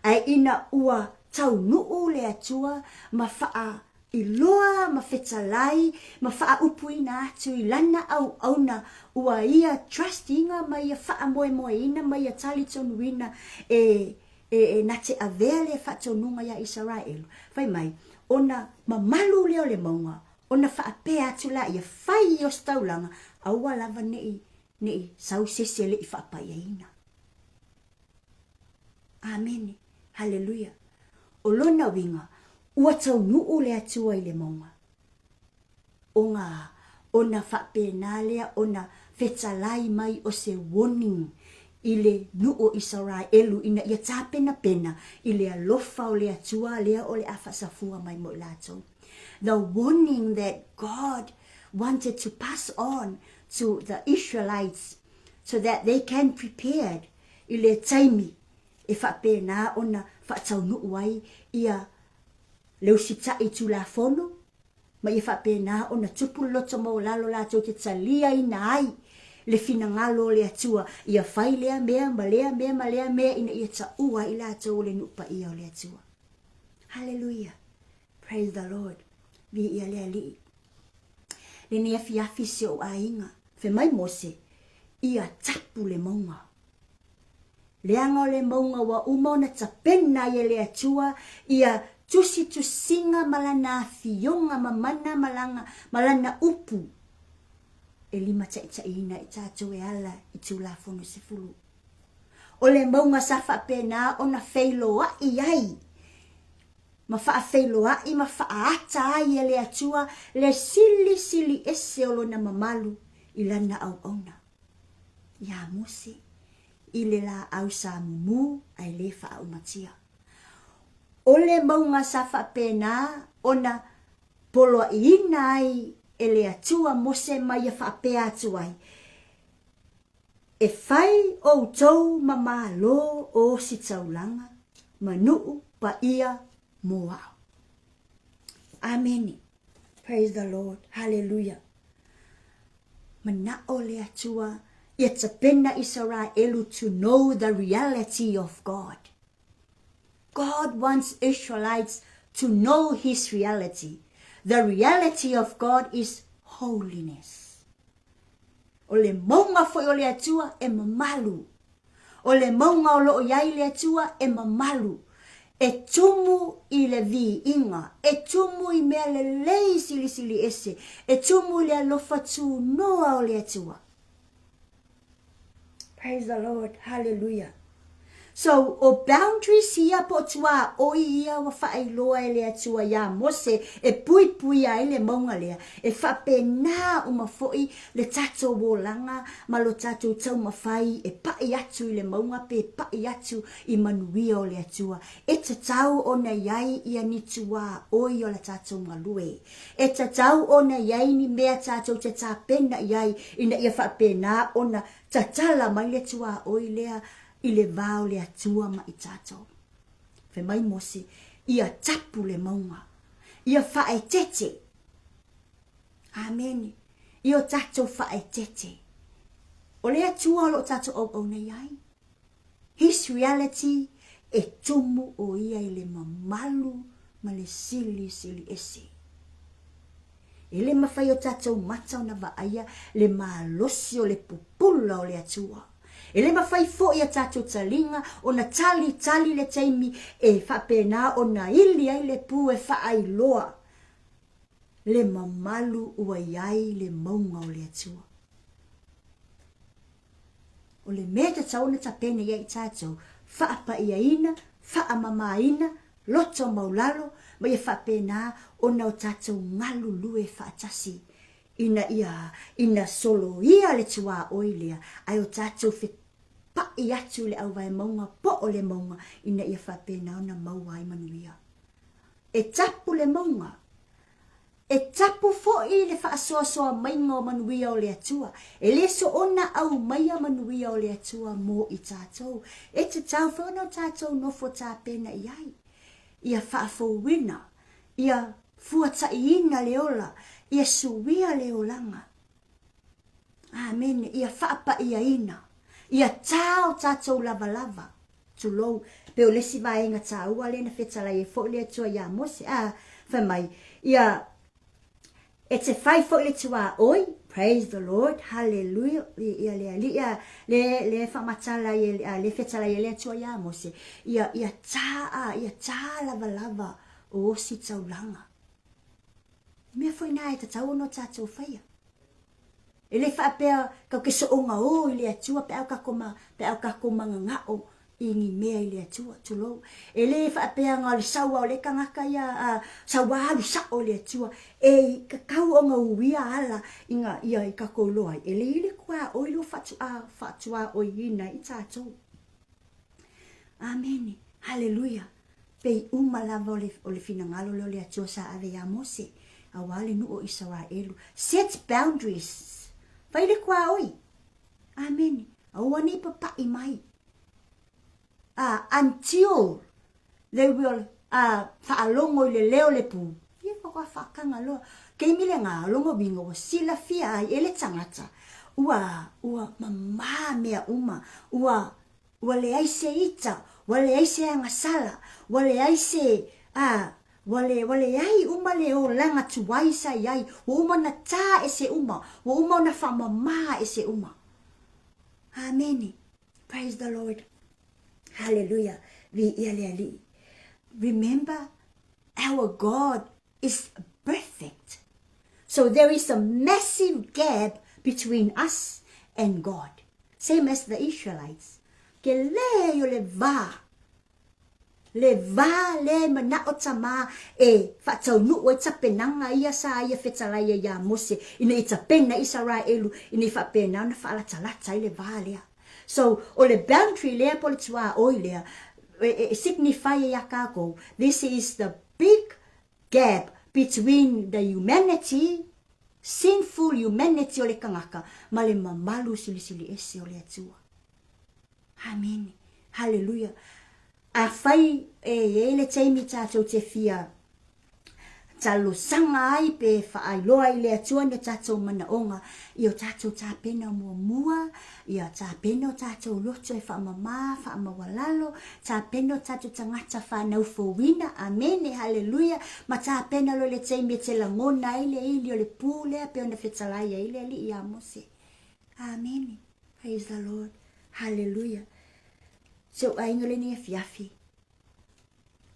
Ae ina ua taunuu le Atua ma faailoa ma fetalai ma faaupuina atu i Lana auauna ua ia trust ina ma ia faamoemoeina ma ia talitonuina e e na te avea le faatonuga iā Isaraelu, fai mai, ona mamalu lea o le mauga, ona faapea atu laia, fai i ositaulaga, aua lava ne i, ne i sau se isi e le i faapaiaina. Amene. Haleluia. O lona uiga, ua taunuu le Atua i le mauga. Ona, ona faapena lea ona fetalai mai o se warning i le nuu o Isaraelu ina ia tapenapena i le alofa o le Atua lea o le a faasafua mai mo i latou. The warning that God wanted to pass on to the Israelites so that they can prepared i le taimi e faapena ona faataunuu ai ia le usitai Tulafono ma ia faapena ona tupu le loto maualalo latou te taliaina ai le finagalo o le Atua ia fai lea mea ma lea mea ma lea mea ina ia taua ai i latou o le nuu paia o le Atua. Haleluia! Praise the Lord. Viia le Alii. Lenei afiafi si ou aiga, fai mai Mose, ia tapu le mauga. Leaga o le mauga ua uma ona tapena ai e le Atua ia tusitusiga ma lana afioga mamana ma lana, ma lana upu e limataitaiina i tatou e ala i Tulafono 10. O le mauga sa faapena ona feiloai ai ma faafeiloai ma faaata ai e le Atua le silisili ese o lona mamalu i lana auauna. Iā Mose, i le lāʻau sa mumu ae lē faaaumatia. O le mauga sa faapena ona poloaʻiina ai e le Atua Mose ma ia faapea atu ai, E fai ʻoutou ma Malo o Ositaulaga ma nuʻu paia mo aʻu. Amene. Praise the Lord. Hallelujah. Manaʻo le Atua ia tapena Isaraelu to know the reality of God. God wants Israelites to know his reality. The reality of God is holiness. O le mauga foi o le Atua e mamalu. O le mauga o loo i ai le Atua e mamalu. E tumu i le viiga, e tumu i mea lelei silisili ese, e tumu i le alofa tunoa o le Atua. Praise the Lord. Hallelujah. So, o boundaries ia po o tuaoi ia ua faailoa e le Atua iā Mose e puipuia ai le mauga lea, e faapena uma foi le tatou olaga ma lo tatou taumafai e paʻi atu i le mauga pe paʻi atu i manuia o le Atua. E tatau ona i ai ia ni tuaoi o la tatou galue. E tatau ona i ai ni mea tatou te tapena i ai ina ia faapena ona Tatala mai le tuaoi lea i le va o le Atua ma i tatou. Fai mai Mose, ia tapu le mauga, ia faaeteete. Amene. Ia o tatou faaeteete. O le Atua o lo o tatou auauna i ai. His reality, e tumu o ia i le mamalu ma le silisili ese. E le mafai o tatou mata ona vaaia le malosi o le pupula o le Atua. E le mafai foi a tatou taliga ona talitali le taimi e faapena ona ili ai le pu e faailoa le mamalu ua i ai le mauga o le Atua. O le mea e tatau ona tapena i ai i tatou, faapaiaina, faamamaina, loto maulalo, ma ia faapena ona o tatou galulue faatasi ina ia ina soloia le tuaoi lea, ae o tatou fepaʻi atu i le auvae mauga po o le mauga ina ia faapena ona maua ai manuia. E tapu le mauga, E tapu foi le faasoasoa maiga o manuia o le Atua. E le soona aumaia manuia o le Atua mo i tatou. E tatau foi ona o tatou nofo tapena i ai. Ia faafouina. Ia fuataʻiina le ola, ia suia le olaga. Amene. Ia faapaʻiaina, ia tā o tatou lavalava, tulou, pei o le isi vaega taua lea na fetalai ai foi le Atua iā Mose, a, fai mai, ia, e te fai foi le tuaoi, praise the Lord, hallelujah, ia le Alii, a, le, le faamatala ai, a, le fetalai ai le Atua iā Mose, ia, ia tā, a, ia tā lavalava o ositaulaga. Mea foi nā e tatau ona o tātou whaia. E le faapea kau ke soonga o i le Atua pe a o kako ma, pe a o kako mangangao i ni mea i le Atua, tulou. E le faapea nga o le saua o le kangaka ia, a, saua alu sao i le Atua, e i kakau o nga uia ala i nga ia i kako loa ai. E le i le kua oi lo whatu a, whatu a oi ina i tātou. Amene. Haleluia. Pei uma lava o le, o le finagalo lea o le Atua sa ave iā Mose, auā le nuu o Isaraelu. Set boundaries. Fai le kuaoi. Amene. Aua nei papaʻi mai. Until they will faalogo i le leo le pū. Ia faatoa faakaga loa. Keimi le ngā, longa uiga ua silafia ai e le tagata, ua, ua mamā mea uma, ua Ua leai se ita, ua leai se agasala, ua leai se, a, ua le, ua leai uma le olaga tuai sa i ai, ua uma ona tā ese uma, ua uma ona faamamā ese uma. Amene. Praise the Lord. Hallelujah. Viia le Alii. Remember, our God is perfect. So there is a massive gap between us and God. Same as the Israelites. Ke lē o le vā. Le vā lea e manao tamā e faataunuu ai tapenaga ia sa ia fetalai ai iā Mose ina ia tapena Isaraelu ina ia faapena ona faalatalata ai le vā lea. So, o le boundary lea po o le tuaoi lea e signify ai iā kākou, this is the big gap between the humanity, sinful humanity o le kangaka ma le mamalu silisili ese o le Atua. Amene. Haleluia. Afai e i ai le taimi tatou te fia talosaga ai pe faailoa i le Atua ni o tatou manaoga i o tatou tapena muamua, ia tapena o tatou loto e faamama, faamaualalo, tapena o tatou tagata whanau fouina, amene, haleluia, ma tapena loa le taimi e te lagona ai le ili o le pū lea pei ona fetalai ai le Alii iā Mose. Amene. Praise the Lord. Haleluia. Si ou aiga lenei afiafi,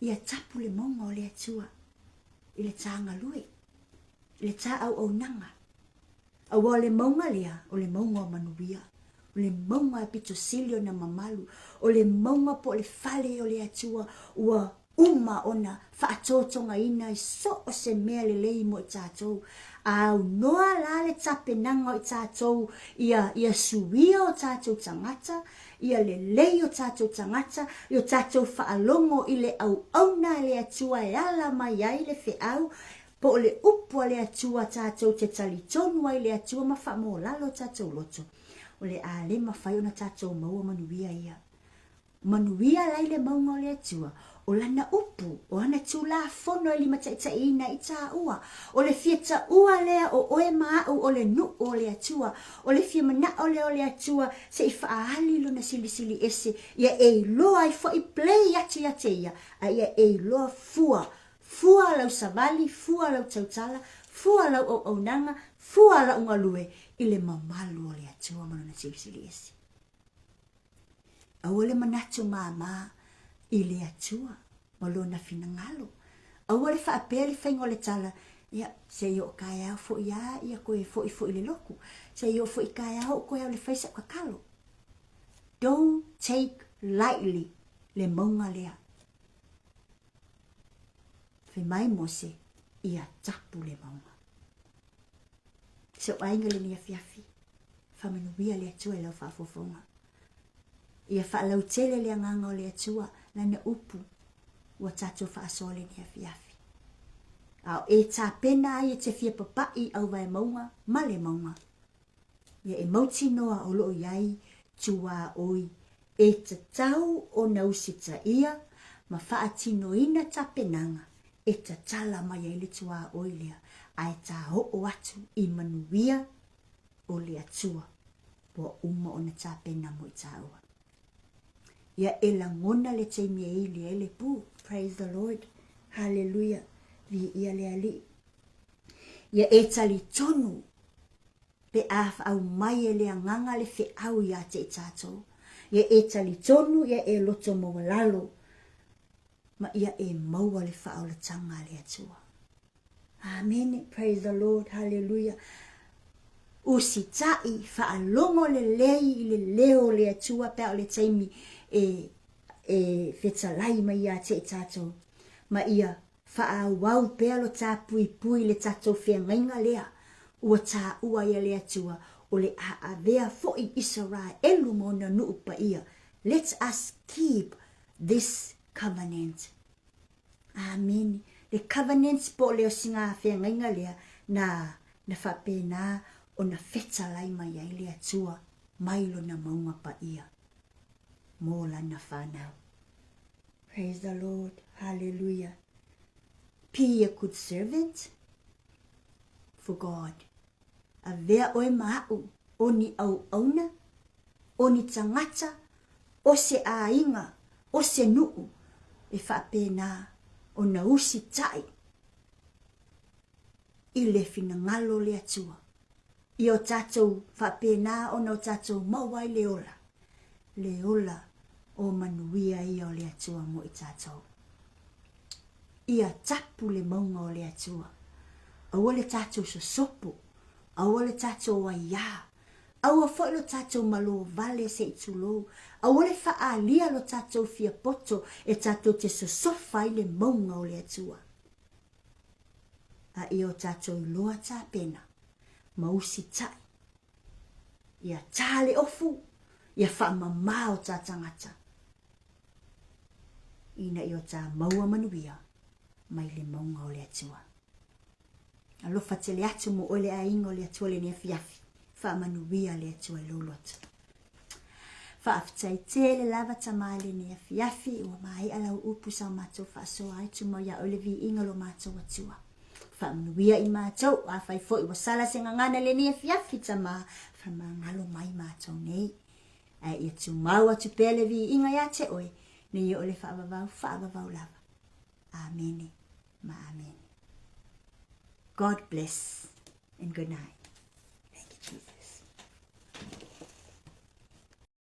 ia tapu le mauga o le Atua i le tā galue, i le tā auaunaga. Aua o le mauga lea, o le mauga o manuia, o le mauga e pito sili ona mamalu, o le mauga po o le fale o le Atua ua uma ona faatotogaina i so o se mea lelei mo i tatou. A aunoa la le tapenaga o i tatou ia, ia suia o tatou tagata, ia lelei o tatou tagata, i o tatou faalogo i le auauna a le Atua e ala mai ai le feau, po o le upu a le Atua tatou te talitonu ai i le Atua ma faamolalo o tatou loto, o le a le mafai ona tatou maua manuia ia. Manuia la i le mauga o le Atua, o lana upu, o ana Tulafono e limataitaiina i tāua. O le fia taua lea o oe ma aʻu o le nuu o le Atua, o le fia manaʻo lea o le Atua se i faaali lona silisili ese, ia e iloa ai foʻi play atu ia te ia, a ia e iloa fua, fua lau savali, fua lau tautala, fua lau auaunaga, fua lau galue i le mamalu o le Atua ma lona silisili ese. Aua le manatu māmā i le Atua ma lona finagalo. Aua le faapea le faiga o le tala, ia, se i oo kaeao foi a ia koe foi foi le loku. Se i oo foi kaeao ou koe au le fai sa'u kakalo. Don't take lightly le mauga lea. Fai mai Mose, ia tapu le mauga. Si ou aiga lenei afiafi, faamanuia le Atua i lau faafofoga. Ia faalautele le agaga o le Atua, lana upu, ua tatou faasoa lenei afiafi. A o e tapena ai e te fia papaʻi i auvaemauga ma le mauga. Ia e mautinoa o loo i ai tuaoi e tatau ona usitaia ma faatinoina tapenaga. e tatala mai ai le tuaoi lea ae taoo atu i manuia o le Atua ua uma ona tapena mo i tāua. Ia e lagona le taimi e ili ai le pū. Praise the Lord. Hallelujah. Viia le Alii. Ia e talitonu pe a aumai e le Agaga le feau iā te i tātou. Ia e talitonu ia e loto maualalo ma ia e maua le faaolataga a le Atua. Amene, praise the Lord, hallelujah. Usitaʻi, faalogo lelei i le leo o le Atua pe a o le taimi e, e fetalai mai iā te i tātou. Ma ia faaauau pea lo tāpuipui i le tatou feagaiga lea ua tāua ai e le Atua o le a avea foʻi Isaraelu ma ona nuu paia. Let us keep this covenant. Amene. Le covenant po o le osigā feagaiga lea na na faapena ona fetalai mai ai le Atua mai lona mauga paia mo lana whanau. Praise the Lord. Hallelujah. Be a good servant for God. Avea oe ma aʻu, o ni auauna, o ni tagata, o se aiga, o se nuu, e faapena ona usitaʻi i le finagalo o le Atua. Ia o tatou faapena ona o tatou maua ai le ola, le ola o manuia ia o le Atua mo i tatou. Ia tapu le mauga o le Atua. Aua le tatou sosopo, aua le tatou aiā, aua foi lo tatou malo vale se i tulou, aua le faaalia lo tatou fiapoto e tatou te sosofa ai le mauga o le Atua. A ia o tatou iloa tapena ma usitaʻi, ia tā le ofu, ia faamamā o tā tagata, ina ia o tā maua manuia mai le mauga o le Atua. Alofa tele atu mo oe le aiga o le Atua lenei afiafi. Faamanuia le Atua i lou loto. Faafetai tele lava Tama i lenei afiafi, ua maea lau upu sa matou faasoa ai, tumau iā oe le viiga o lo matou Atua. Faamanuia i matou, afai foi ua sala se gagana i lenei afiafi Tama, faamagalo mai matou nei. Ae ia tumau atu pea le viiga iā te oe, nei o le faavavau, faavavau lava. Amene ma amene. God bless and good night.